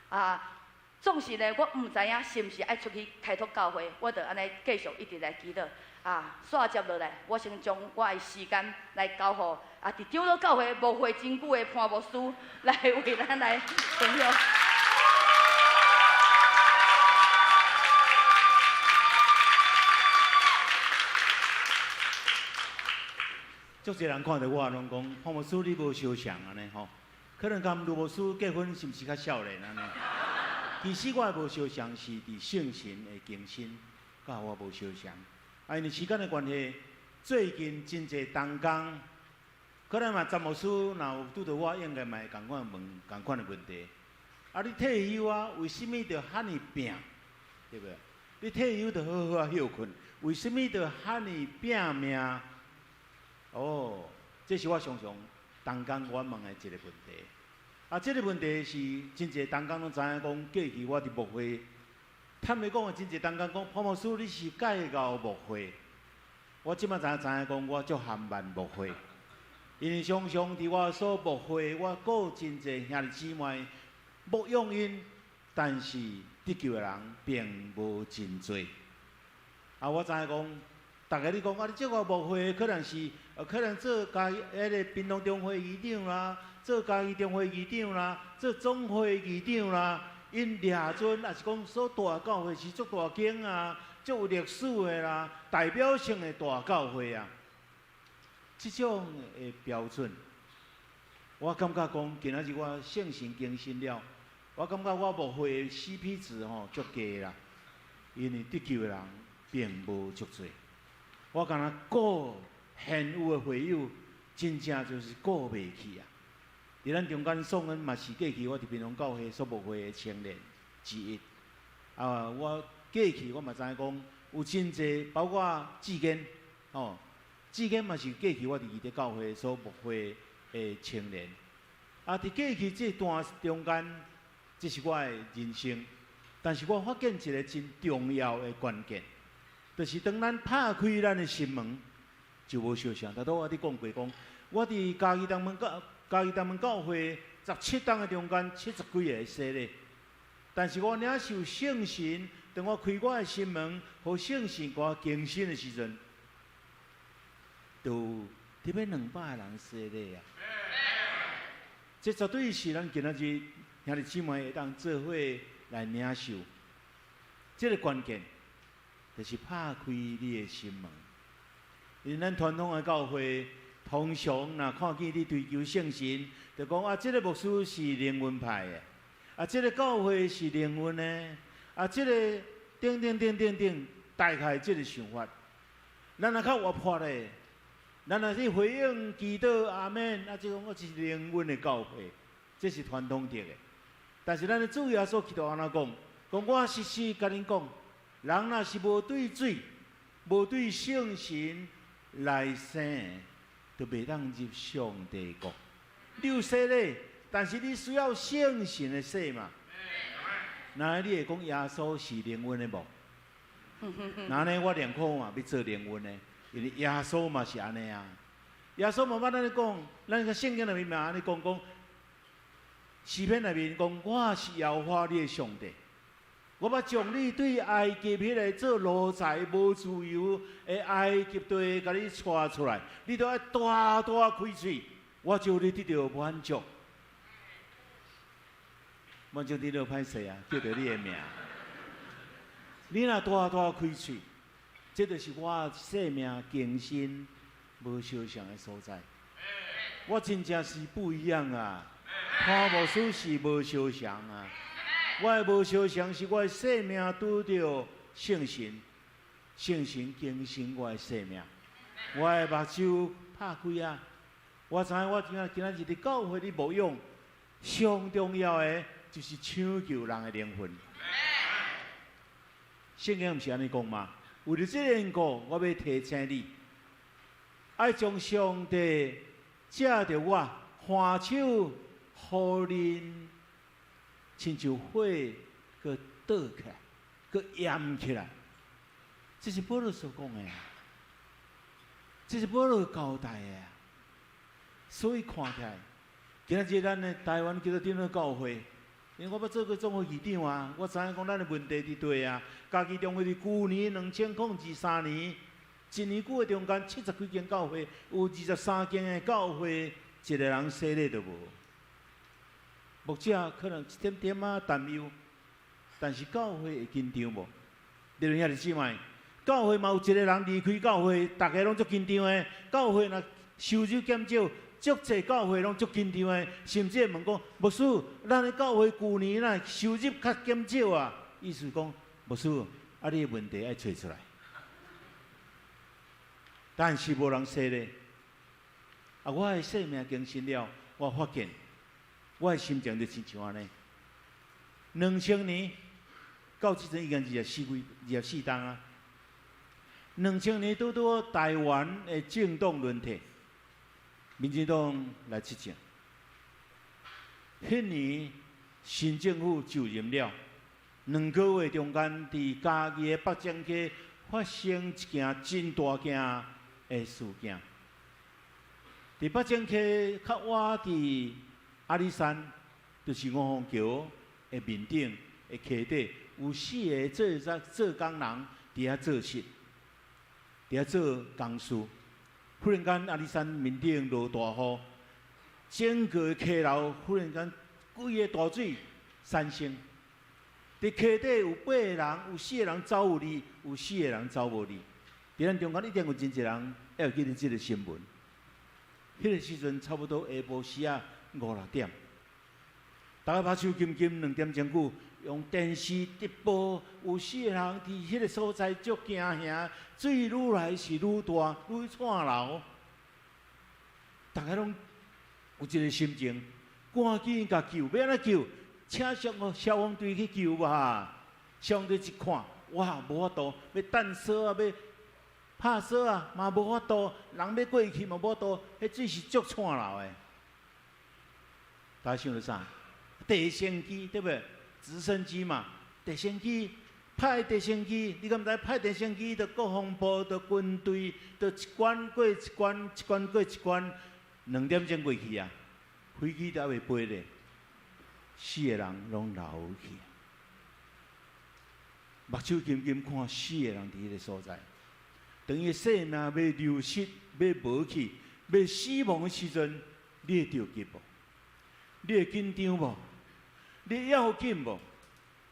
啊，總是呢，我毋知影是毋是愛出去開拓教會，我就按呢繼續一直來祈禱。啊，煞接落來，我先將我的時間來交予啊，佇長老教會牧會真久的潘牧師來為咱來分享。
足濟人看著我，攏講潘牧師你無相像按呢吼，可能佮盧牧師結婚是毋是較少年按呢？其實我的無相像是佇聖神的更新，佮我無相像。啊，因為時間的關係，最近真濟同工，可能嘛詹牧師若有拄著我，應該嘛會仝款問仝款的問題。啊，你退休啊，為啥物著遐爾拚？對無？你退休著好好啊歇睏，為啥物著遐爾拚命？哦，這是我常常同工我問的一個問題。啊，這個問題是真濟同工攏知影講，過去我佇牧會，坦白講，真濟同工講，潘牧師你是介𠢕牧會。我這馬才知影講，我足含慢牧會，因為常常佇我所牧會，我顧真濟兄弟姊妹牧養𪜶，但是得救的人並無真濟。啊，我知影講。逐家你講啊，你這個牧會可能是，可能做嘉義彼个屏東中會議長啦，做嘉義中會議長啦，做總會議長啦，𪜶掠陣，抑是講所帶教會是足大間啊，足有歷史的啦，代表性的大教會啊，這種的標準，我感覺講今仔日我聖神更新了，我感覺我牧會的 CP 值吼足低啦，因為得救的人並無足濟。我敢若顧現有的會友，真正就是顧袂去啊！佇咱中間宋恩嘛是過去我佇屏東教會所牧會的青年之一。啊，我過去我嘛知影講有真濟，包括志堅，吼，志堅嘛是過去我佇義德教會所牧會的青年。啊，佇過去這段中間，這是我的人生，但是我發現一個真重要的關鍵。就是當咱拍開咱的心門，就無相像。頭拄我佇講過講，我佇嘉義東門教嘉義東門教會十七冬的中間，七十幾个洗禮，但是我領受聖神，當我開我的心門，予聖神給我更新的時陣，就有特別200个人洗禮啊！這絕對是咱今仔日兄弟姊妹會當做伙來領受，這个關鍵。就是拍開你的心門，因為咱傳統的教會，通常若看見你追求聖神，就講啊，這个牧師是靈恩派的，啊，這个教會是靈恩的，啊，這个等等等等等，大概這个想法。咱若較活潑的，咱若去回應祈禱阿們，啊，這講我是靈恩的教會，這是傳統的。但是咱的主耶穌基督按怎講？講我實實共恁講。人若是無對水、無對聖神來生，就袂當入上帝國。你有洗禮，但是你需要聖神的洗嘛？那你會講耶穌是靈恩的無？那呢，我寧可嘛欲做靈恩的，因為耶穌嘛是按呢啊。耶穌嘛捌按呢講，咱個聖經內面嘛按呢講講，詩篇內面講，我是耶和華你的上帝。我欲將你對埃及彼个做奴才、無自由的埃及地，共你帶出來，你著愛大大開喙，我就予你得著滿足。滿將你好歹勢啊，叫著你的名。你若大大開喙，這就是我生命更新無相像的所在。我真正是不一樣啊！潘牧師是無相像啊！我的無相像是我的生命拄著聖神，聖神更新我的生命。我的目睭拍開啊！我知影我今今仔日佇教會裡牧養，上重要的就是搶救人的靈魂。聖經毋是按呢講嗎？為著這個緣故，我欲提醒你，愛將上帝藉著我還手予恁，親像火閣倒起來，閣炎起來。這是保羅所講的，這是保羅交代的。所以看起來，今仔日咱的台灣基督長老教會，因為我捌做過總會議長啊，我知影講咱的問題佇佗啊。家己中會佇舊年2023年，一年久的中間，70幾間教會，有23間的教會，一個人洗禮都無。牧者可能一點點仔擔憂，但是教會會緊張無？弟兄兄弟姊妹，教會嘛有一個人離開教會，逐家攏足緊張的。教會若收入減少，足濟教會攏足緊張的，甚至會問講：牧師，咱的教會舊年若收入較減少啊？意思講，牧師，啊，你的問題愛揣出來。但是無人洗禮。啊，我的生命更新了，我發現我的心情就親像按呢。2000年到這陣已經24幾、24冬啊。2000年拄拄好台灣的政黨輪替，民進黨來執政。彼年新政府就任了，2個月中間，佇嘉義的北漳溪發生一件真大件的事件。佇北漳溪較倚佇阿里山，就是五峰橋的面頂的溪底，有四个做做工人佇遐做事，佇遐做工事。忽然間阿里山面頂落大雨，整個溪流忽然間規个大水產生。佇溪底有八個人，有四個人走有離，有四個人走無離。佇咱中間一定有真濟人會記得這个新聞。彼个時陣差不多下晡時仔五六點，逐家目睭金金2點鐘久，用電視直播，有四個人佇彼个所在足驚嚇，水愈來是愈大，愈竄流。逐家攏有一个心情，趕緊共救，欲按怎救？請消消防隊去救吧。消防隊一看，哇，無法度，欲彈索啊，欲拍索啊，嘛無法度，人欲過去嘛無法度，彼水是足竄流的。大家想著啥？直升機對無？直升機嘛，直升機派直升機，你敢毋知派直升機，著國防部，著軍隊，著一關過一關，一關過一關，2點鐘過去啊，飛機都猶未飛咧，四個人攏流去。目睭金金看四個人佇彼个所在，當伊生命欲流失、欲無去、欲死亡的時陣，你會著急無？你會緊張無？你要緊無？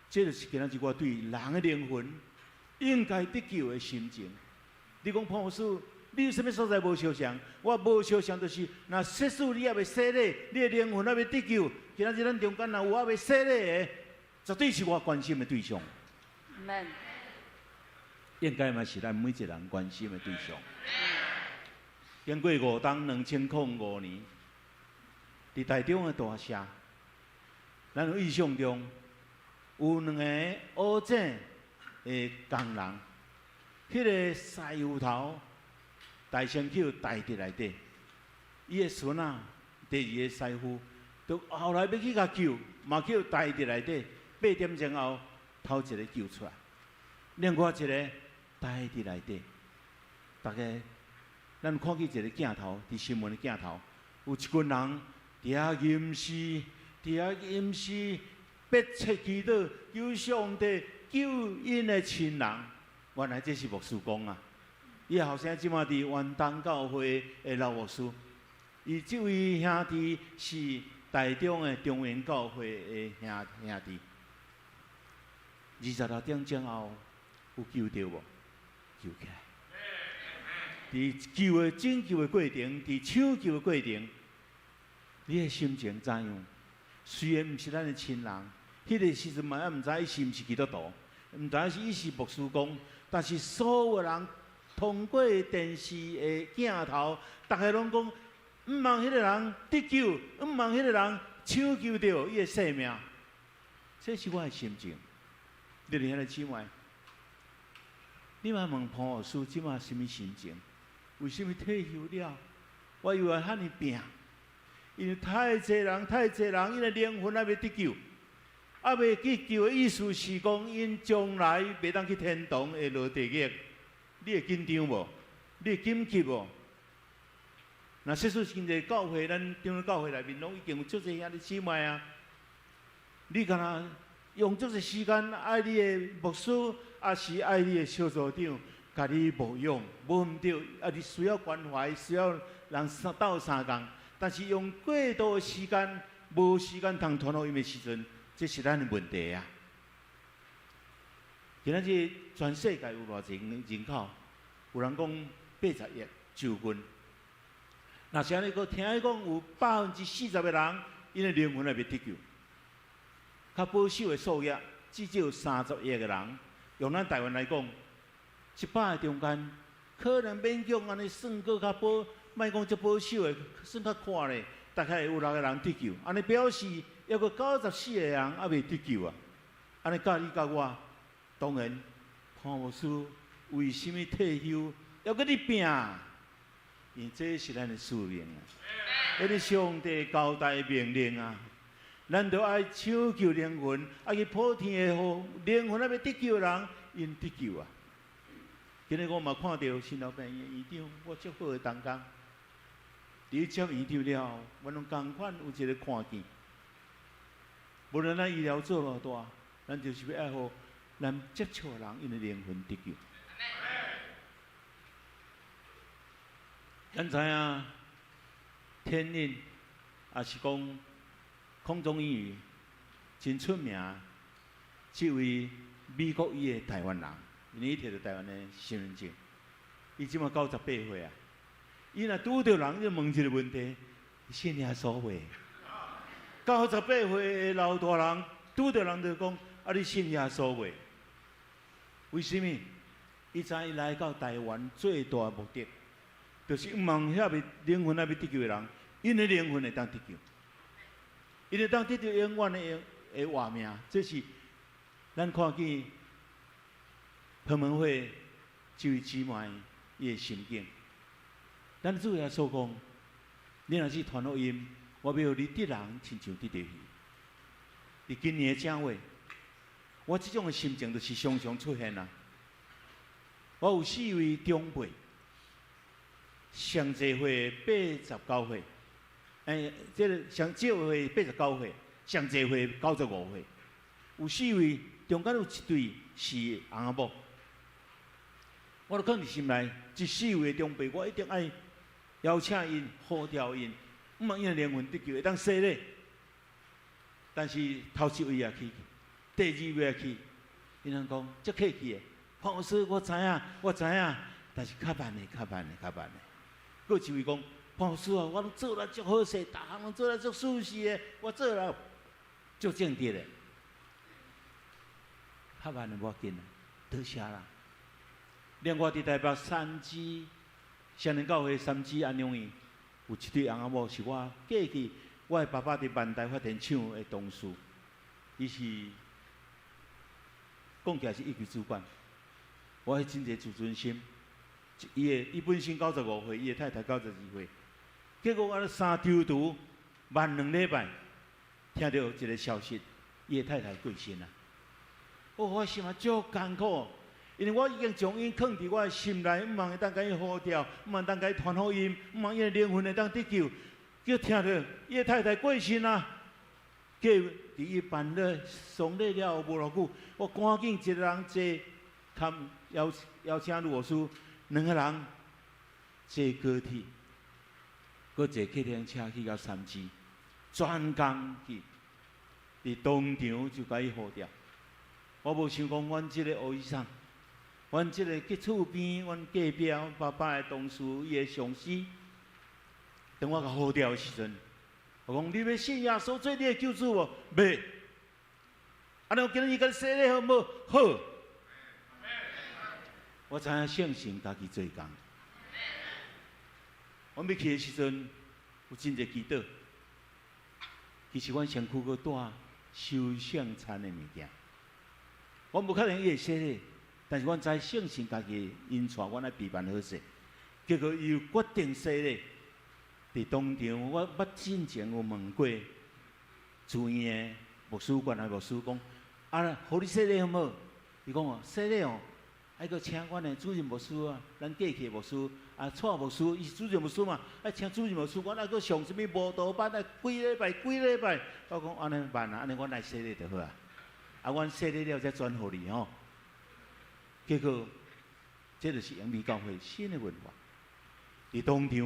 這就是今仔日我對人的靈魂應該得救的心情。你講潘牧師，你有啥物所在無相像？我無相像，就是若設使你猶未洗禮，你的靈魂猶未得救。今仔日咱中間若有猶未洗禮的，絕對是我關心的對象。
Amen。
應該嘛是咱每一個人關心的對象。經過5冬，2005年，佇台中的大社，咱有印象中有兩个烏井的工人，彼个師傅頭大牲口代佇內底，伊的孫仔第二个師傅，就後來欲去共救，嘛去代佇內底，8點鐘後，頭一个救出來，另外一个待佇內底。逐家，咱看見一个鏡頭，佇新聞的鏡頭，有一群人佇遐吟詩，佇遐吟詩，迫切祈禱，求上帝救𪜶的親人。原來這是牧師公啊！伊後生這馬佇元東教會的老牧師，伊這位兄弟是台中的中原教會的兄弟。26點鐘後有救著無？救起來。佇救的拯救的過程，佇搶救的過程，你的心情怎樣？雖然毋是咱的親人，彼個時陣嘛猶毋知伊是毋是基督徒，毋知是伊是牧師公，但是所有人通過電視的鏡頭，逐家攏講，毋望彼個人得救，毋望彼個人搶救著伊的性命。這是我的心情。你佇遐咧姊妹，你嘛問潘牧師這馬啥物心情？為啥物退休了？我猶會遐爾拚，因為太濟人，太濟人，𪜶的靈魂猶未得救，猶未得救的意思是講，𪜶將來袂當去天堂，會落地獄。你會緊張無？你會緊急無？若說說現在教會，咱長老教會內面攏已經有足濟兄弟姊妹啊。你敢若用足濟時間愛你的牧師，抑是愛你的小組長，共你牧養，無毋對，啊，你需要關懷，需要人鬥相共，但是用過多的時間，無時間通傳福音的時陣，這是咱的問題啊。今仔日全世界有偌濟人口？有人講80億就近。若是按呢，閣聽講有40%的人，𪜶的靈魂猶未得救。較保守的數額，至少有30億個人。用咱台灣來講，100個中間，可能勉強按呢算閣較保，莫講足保守的，算較寬咧，大概有六個人得救。按呢表示，猶閣94個人猶未得救啊！按呢佮你佮我，當然，潘牧師為啥物退休，猶閣咧拚？因為這是咱的使命啊！彼個上帝交代命令啊！咱著愛搶救靈魂，愛去普天的予靈魂猶未得救的人，𪜶得救啊！今日我嘛看著新老病院院長，我足好的同工，佇接院長了後，我攏仝款有一個看見。無論咱醫療做偌大，咱就是欲愛予咱接觸的人，𪜶的靈魂得救。咱知影天印，也是講空中英語真出名。這位美國裔的台灣人，因為伊摕著台灣的身份證，伊這馬98歲啊。伊若拄著人，就問一個問題：信耶穌未？98歲的老大人拄著人就講：啊，你信耶穌未？為啥物？伊知伊來到台灣最大的目的，就是毋望遐未靈魂猶未得救的人，𪜶的靈魂會當得救，𪜶會當得著永遠的活命。這是咱看見彭文慧這位姊妹伊的心境。咱主耶穌講：你若是傳福音，我欲予你得人親像得著魚。佇今年的正月，我這種的心情就是常常出現啊。我有四位長輩，上濟歲89歲，這個上少歲89歲，上濟歲95歲。有四位，中間有一對是翁仔某。我就囥佇心內，這四位長輩，我一定愛邀請𪜶、呼召𪜶，毋望𪜶的靈魂得救，會當洗禮。但是頭一位也去，第二位也去，𪜶人講足客氣的，潘牧師，我知影，我知影，但是較慢的，較慢的，較慢的。閣一位講，潘牧師啊，我攏做了足好勢，逐項攏做了足舒適的，我做了足正直的，較慢的無要緊，多謝啦。另外佇台北三芝雙連教會三芝安養院，有一對翁仔某是我過去我的爸爸佇萬大發電廠的同事，伊是講起來是一級主管，我彼真濟自尊心。伊本身95歲，伊的太太92歲，結果按呢三周拄慢2禮拜，聽著一個消息，伊的太太過身啊！哦，我心啊足艱苦，因為我已經將𪜶囥佇我的心內，毋望會當共𪜶呼召，毋望當共𪜶傳福音，毋望𪜶的靈魂會當得救。叫聽著伊的太太過身啊！過佇伊辦了喪禮了後無偌久，我趕緊一個人坐，含邀請呂牧師兩個人坐高鐵，閣坐計程車去到三芝。專工去，佇當場就共伊好掉。我無想講，阮這個胡醫生，阮這個佇厝邊，阮隔壁阮爸爸的同事，伊的上司，當我共好掉的時陣，我講你欲信耶穌做你的救主無？欲。按呢我今日共你洗禮好無？好。我知影聖神家己做工。阮欲去的時陣，有真濟祈禱。其實阮身軀閣帶收聖餐的物件，我無確定伊會洗禮，但是阮知聖神家己引帶阮來備辦好勢。結果伊決定洗禮，佇當場我捌進前有問過住院的牧師，關懷牧師講：啊，予你洗禮好無？伊講哦，洗禮哦，愛閣請阮的主任牧師啊，咱過去的牧師啊，蔡牧師，伊是主任牧師嘛，愛請主任牧師，阮愛閣上啥物慕道班啊，幾禮拜幾禮拜，我講按呢慢啊，按呢阮來洗禮就好啊。啊，阮洗禮了才轉予你吼。結果，這就是榮美教會新的文化。佇當場，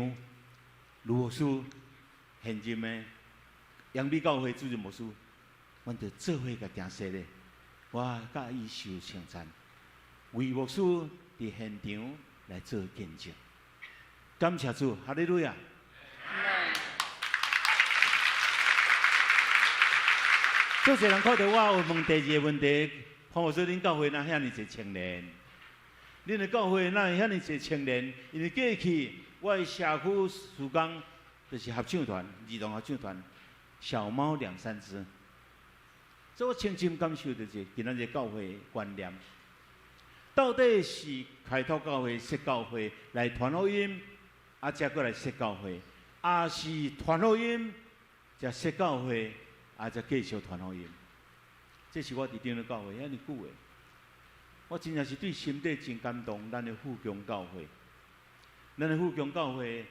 盧牧師現任的榮美教會主任牧師，阮就做伙共行洗禮，我佮伊受聖餐，魏牧師佇現場來做見證。感謝主，哈利路亞。足濟人看著我有問第二个問題，潘牧師，恁教會哪遐爾濟青年？恁的教會哪會遐爾濟青年？因為過去我的社區事工就是合唱團、兒童合唱團，小貓兩三隻。所以我深深感受著是今仔日教會的觀念，到底是開拓教會、設教會來傳福音，啊，才閣來設教會，抑是傳福音，才設教會，啊，才繼續傳福音。這是我佇長老教會遐爾久的，我真正是對心底真感動。咱的富強教會，咱的富強教會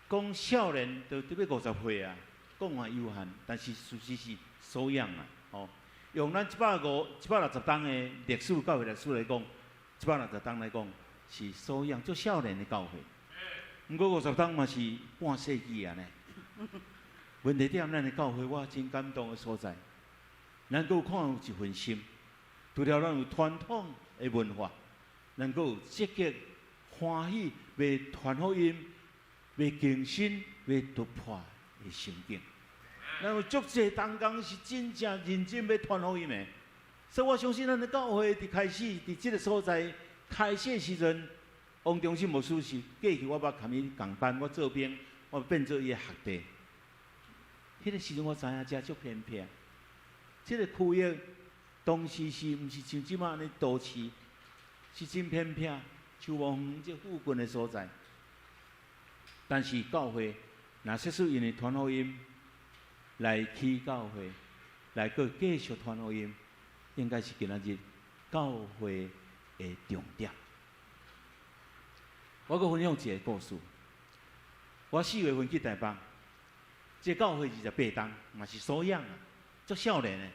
講少年都得欲50歲啊，講嘛有限，但是事實是素養啊，吼。用咱160冬的歷史教會歷史來講，160冬來講是素養足少年的教會。毋過50冬嘛是半世紀啊呢。問題點，咱的教會我真感動的所在，咱閣有看有一份心，除了咱有傳統的文化，咱閣有積極歡喜欲傳福音、欲更新、欲突破的心境。咱有足濟同工是真正認真欲傳福音的，所以我相信咱的教會佇開始佇這个所在開始的時陣，王中信牧師是過去我捌共伊仝班，我做兵，我變做伊的學弟。彼个時陣我知影遮足偏僻，這个區域當時是毋是像這馬按呢都市，是真偏僻，秋望園這附近的所在。但是教會若說是因為傳福音來起教會，來閣繼續傳福音，應該是今仔日教會的重點。我閣分享一个故事。我4月份去台北，這个教會28冬，嘛是素養啊，足少年的。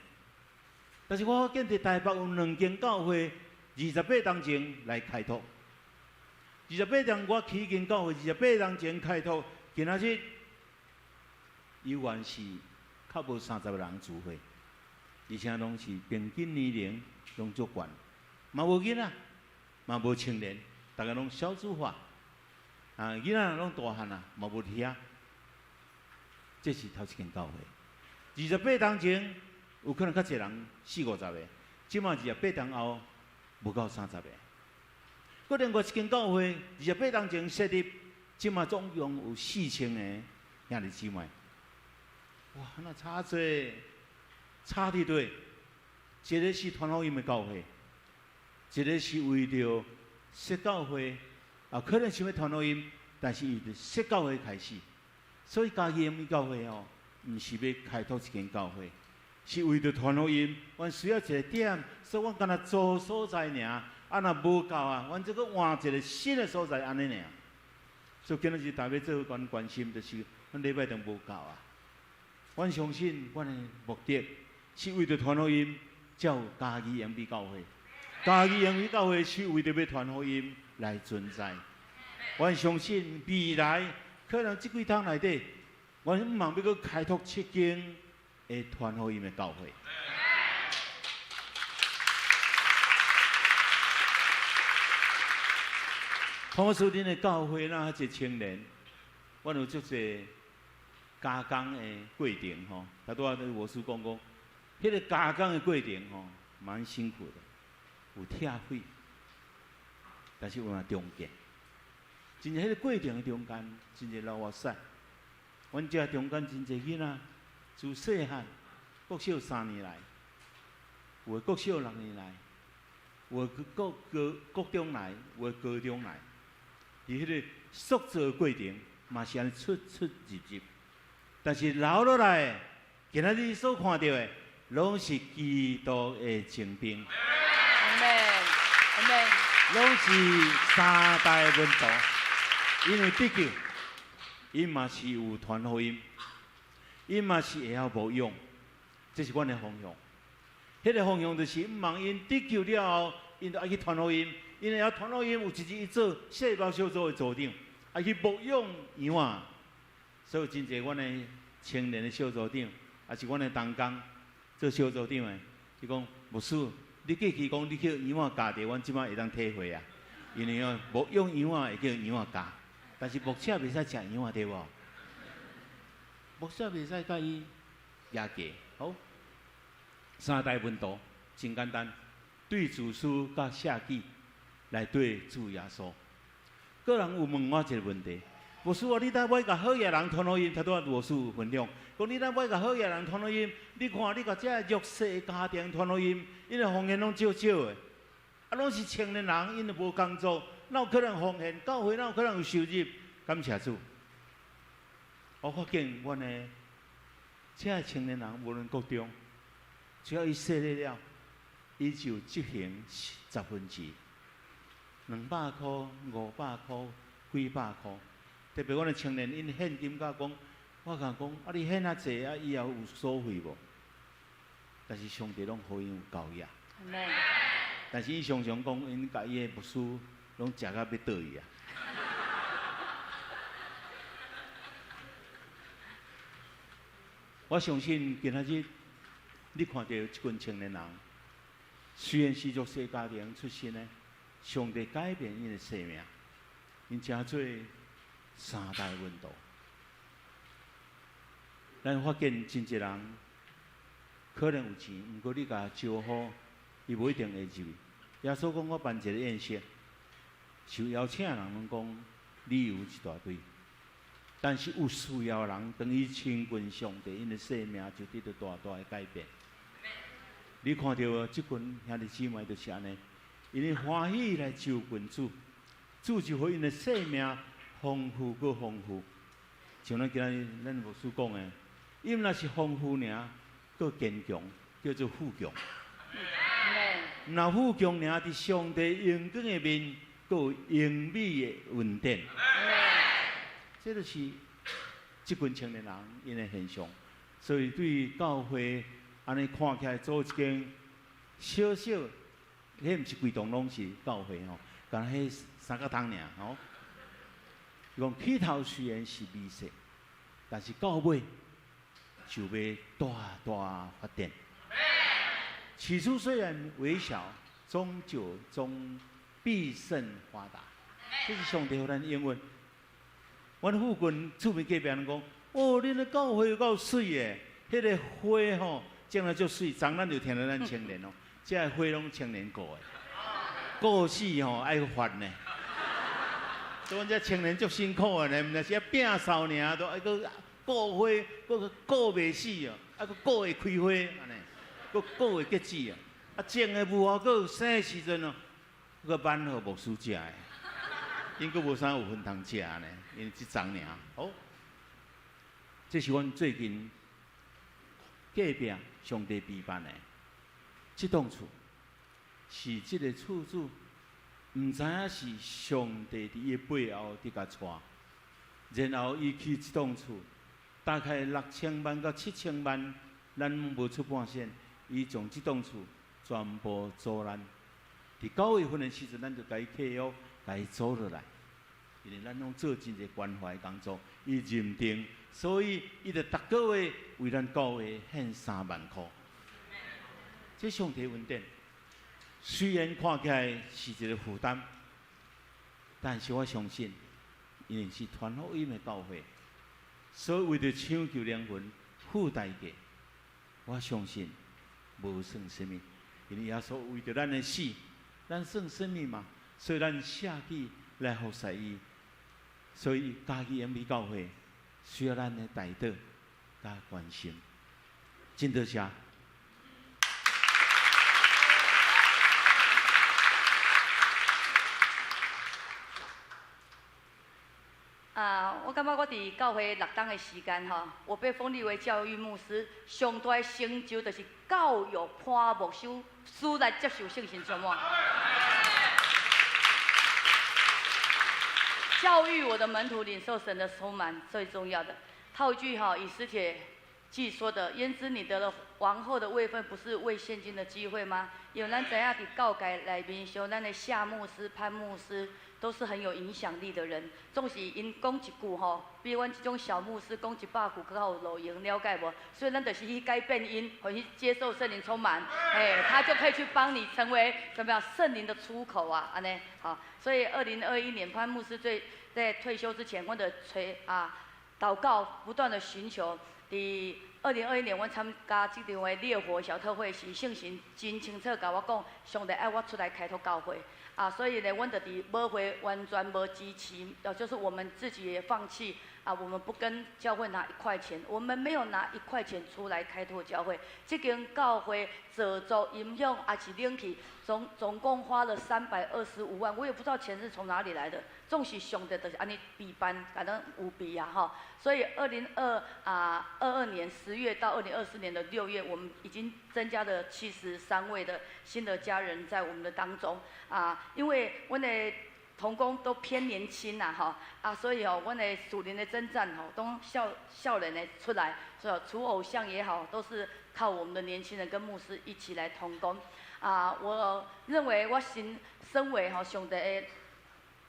但是我發現佇台北有兩間教會，28冬前來開拓。28冬我起一間教會，28冬前開拓，今仔日猶原是較無30個人聚會，而且攏是平均年齡攏足懸，嘛無囡仔，嘛無青年，逐个攏小組化，啊，囡仔攏大漢啊，嘛無佇遐。這是頭一間教會，28冬前有可能較濟人四五十个，這馬28冬後無夠30个。閣另外一間教會，28冬前設立，這馬總共有4000个兄弟姊妹。哇，那差濟，差佇佗？一个是傳福音的教會，一个是為著設教會，啊，可能想欲傳福音，但是伊設教會開始。所以嘉義榮美教會吼，毋是欲開拓一間教會，是為著傳福音。阮需要一个點，所以阮干焦租所在爾，啊，若無夠啊，阮再閣換一个新的所在，按呢爾。所以今仔日大家做伙關關心，就是阮禮拜堂無夠啊。阮相信，阮的目的是為著傳福音，才有嘉義榮美教會。嘉義榮美教會是為著欲傳福音來存在。阮相信未來可能這幾冬內底，阮向望欲閣開拓七間的傳福音的教會。潘牧師，恁的教會若遐濟青年，阮有足濟加工的過程吼。頭拄仔牧師講講，彼個加工的過程吼，蠻辛苦的，有拆毀，但是有嘛重建。真正彼個過程的中間，真濟流目屎。阮遮中間真濟囡仔，自細漢國小3年來，有的國小6年來，有的國高國中來，有的高中來。佇彼個塑造過程，嘛是按呢出出入入，但是留落來，今仔日所看著的，攏是基督的精兵，
阿們，阿們，
攏是三代門徒，𪜶有得救，𪜶嘛是有傳福音，𪜶嘛是會曉牧養，這是阮的方向。彼個方向就是，毋茫𪜶得救了後，𪜶就愛去傳福音。𪜶會曉傳福音，有一日伊做細胞小組的組長，愛去牧養羊仔。所以真濟阮的青年的小組長，抑是阮的同工做小組長的，伊講牧師，你過去講你去羊仔教著，阮這擺會當體會啊。因為哦，牧養羊仔會叫羊仔教，但是牧者袂使食羊仔對無？牧者袂使共伊壓價。好，三大門徒真簡單，對自私佮捨己來對主耶穌。個人有問我一個問題，牧師啊，你若欲共好額人傳福音，頭拄仔牧師有分享，講你若欲共好額人傳福音，你看你共這弱勢家庭傳福音，𪜶的奉獻攏少少的，啊，攏是青年人，𪜶都無工作，哪有可能奉獻？教會哪有可能有收入？感謝主，我發現阮的這青年人，無論國中，只要伊洗禮了，伊就執行十分之200箍、500箍、幾百箍。特別阮的青年，𪜶獻金甲講，我共講，啊，你獻遐濟啊，以後有所費無？但是上帝攏予𪜶有交額。但是伊常常講，𪜶共伊的牧師攏食甲欲倒去啊。我相信今仔日你看著這群青年人，雖然是弱勢家庭出身的，上帝改變𪜶的生命，𪜶成做三代門徒。咱發現真濟人可能有錢，毋過你共招呼，伊無一定會入去。耶穌講：我辦一個宴席，受邀請的人攏講理由一大堆，但是有需要的人，當伊親近上帝，𪜶的生命就得著大大的改變。你看著這群兄弟姊妹就是按呢，𪜶的歡喜來就近主，主就予𪜶的生命豐富閣豐富。像咱今仔日咱牧師講的，伊毋若是豐富爾，閣堅強，叫做富強。毋若富強爾，佇上帝榮光的面，閣有榮美的恩典。這就是這群青年人𪜶的現象。所以對教會按呢看起來做一間小小，彼毋是規棟攏是教會吼，干焦彼三角窗爾吼。伊講起頭雖然是微細，但是到尾就欲大大發展。起初雖然微小，終究終必勝發達。這是上帝予咱應允。阮附近厝邊隔壁人講：哦，恁的教會有夠媠的，彼個花吼種得足媠。昨咱就聽著咱青年哦，這個花攏青年顧的，顧死吼愛煩呢。所以阮這青年足辛苦的呢，毋但是愛摒掃爾，都愛閣顧花，閣顧袂死哦，啊閣顧會開花按呢，閣顧會結籽啊。啊種的無偌久，生的時陣哦，閣挽予牧師食的。𪜶閣無啥有份通食呢，因為這欉爾。好，這是阮最近隔壁上帝備辦的這棟厝，是這個厝主毋知影是上帝佇伊背後佇共帶，然後伊起這棟厝，大概6000萬到7000萬，咱無出半仙，伊將這棟厝全部租咱。佇9月份的時陣，咱就共伊契約。共伊租落來，因為咱攏做真濟關懷工作，伊認定所以伊就逐個月為咱教會獻3萬箍。這上帝恩典，雖然看起來是一個負擔，但是我相信，因為是傳福音的教會，所以為著搶救靈魂、付代價，我相信無算啥物。因為耶穌為著咱的死，咱算啥物嘛？所以咱捨己來服侍伊。所以嘉義永美教會需要咱的代禱佮關心，真多謝。
啊，我感覺我佇教會六冬的時間吼，我被封立為教育牧師，上大的成就就是教育潘牧師師來接受聖神充滿。教育我的門徒領受神的充滿，最重要的。套一句哈，以斯帖記說的：焉知你得了王后的位分，不是為現今的機會嗎？因為咱知影佇教界內面，像咱的夏牧師、潘牧師，都是很有影響力的人。總是𪜶講一句吼，比阮這種小牧師講100句閣較有路用，了解無？所以咱就是去改變𪜶，予伊接受聖靈充滿，哎，他就可以去幫你成為怎麼樣聖靈的出口啊，按呢好。所以2021年潘牧師最在退休之前，我就揣啊禱告，不斷的尋求。佇2021年，阮參加這場的烈火小特會時，聖神真清楚共我講，上帝愛我出來開拓教會。啊，所以呢，阮就佇母會完全無支持，就是我們自己也放棄啊，我們不跟教會拿一塊錢，我們沒有拿一塊錢出來開拓教會。這間教會製作音響也是冷氣，總共花了325萬，我也不知道錢是從哪裡來的。總是上帝就是按呢備辦，共咱有備啊吼。所以二零二啊二二年10月到2024年的6月，我們已經增加了73位的新的家人在我們的當中啊，因為阮的同工都偏年輕啦吼啊，所以哦，阮的屬靈的征戰吼，都少少年的出來，所以除偶像也好，都是靠我們的年輕人跟牧師一起來同工啊。我認為我身為吼上帝的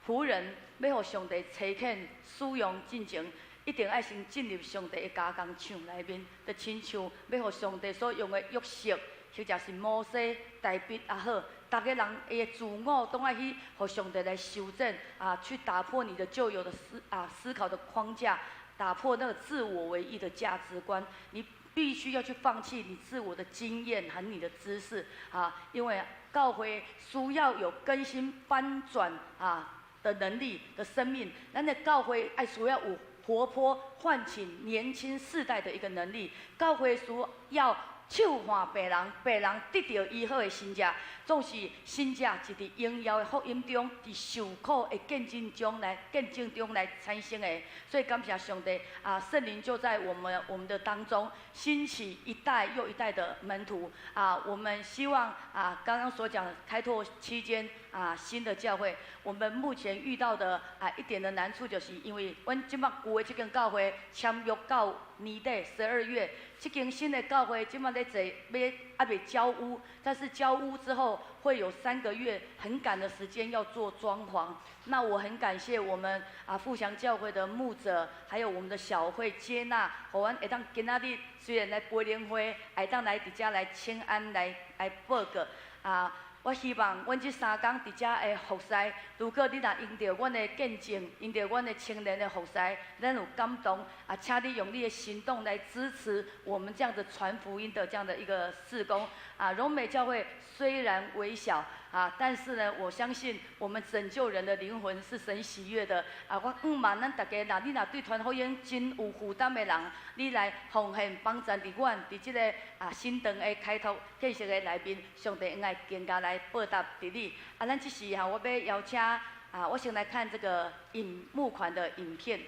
僕人，欲予上帝差遣使用進前，一定愛先進入上帝的加工廠內面，就親像欲予上帝所用的約瑟，或者是摩西、大衛也好，逐个人伊的自我攏愛去予上帝來修正啊，去打破你的舊有的思考的框架，打破那個自我為義的價值觀，你必須要去放棄你自我的經驗和你的知識啊，因為教會需要有更新翻轉啊的能力的生命，咱的教會愛需要有活潑喚醒年輕世代的一個能力，教會需要手看病人，病人得著醫好的神跡，總是神跡是佇榮耀的福音中，佇受苦的見證中來產生的。所以感謝上帝啊，聖靈就在我們的當中，興起一代又一代的門徒啊。我們希望啊，剛剛所講開拓期間啊，新的教會，我們目前遇到的啊一點的難處，就是因為阮這擺舊的這間教會簽約到年底12月，這間新的教會這擺咧坐欲猶未交屋，但是交屋之後會有3個月很趕的時間要做裝潢。那我很感謝我們啊富祥教會的牧者，還有我們的小會接納，予阮會當今仔日雖然來培靈會，會當來佇遮來請安來報告啊。我希望阮這3工佇遮的服侍，如果你若因著阮的見證，因著阮的青年的服侍，咱有感動啊，請你用你的行動來支持我們這樣子傳福音的這樣的一個事工啊。榮美教會雖然微小啊，但是呢，我相信我們拯救人的靈魂是神喜悅的啊。我向望咱大家，若你若對傳福音真有負擔的人，你來奉獻幫贊佇阮佇這個啊新堂的開拓建設的內面，上帝應該更加來報答佇你。啊，咱這時哈，我欲邀請啊，我先來看這個募款的影片。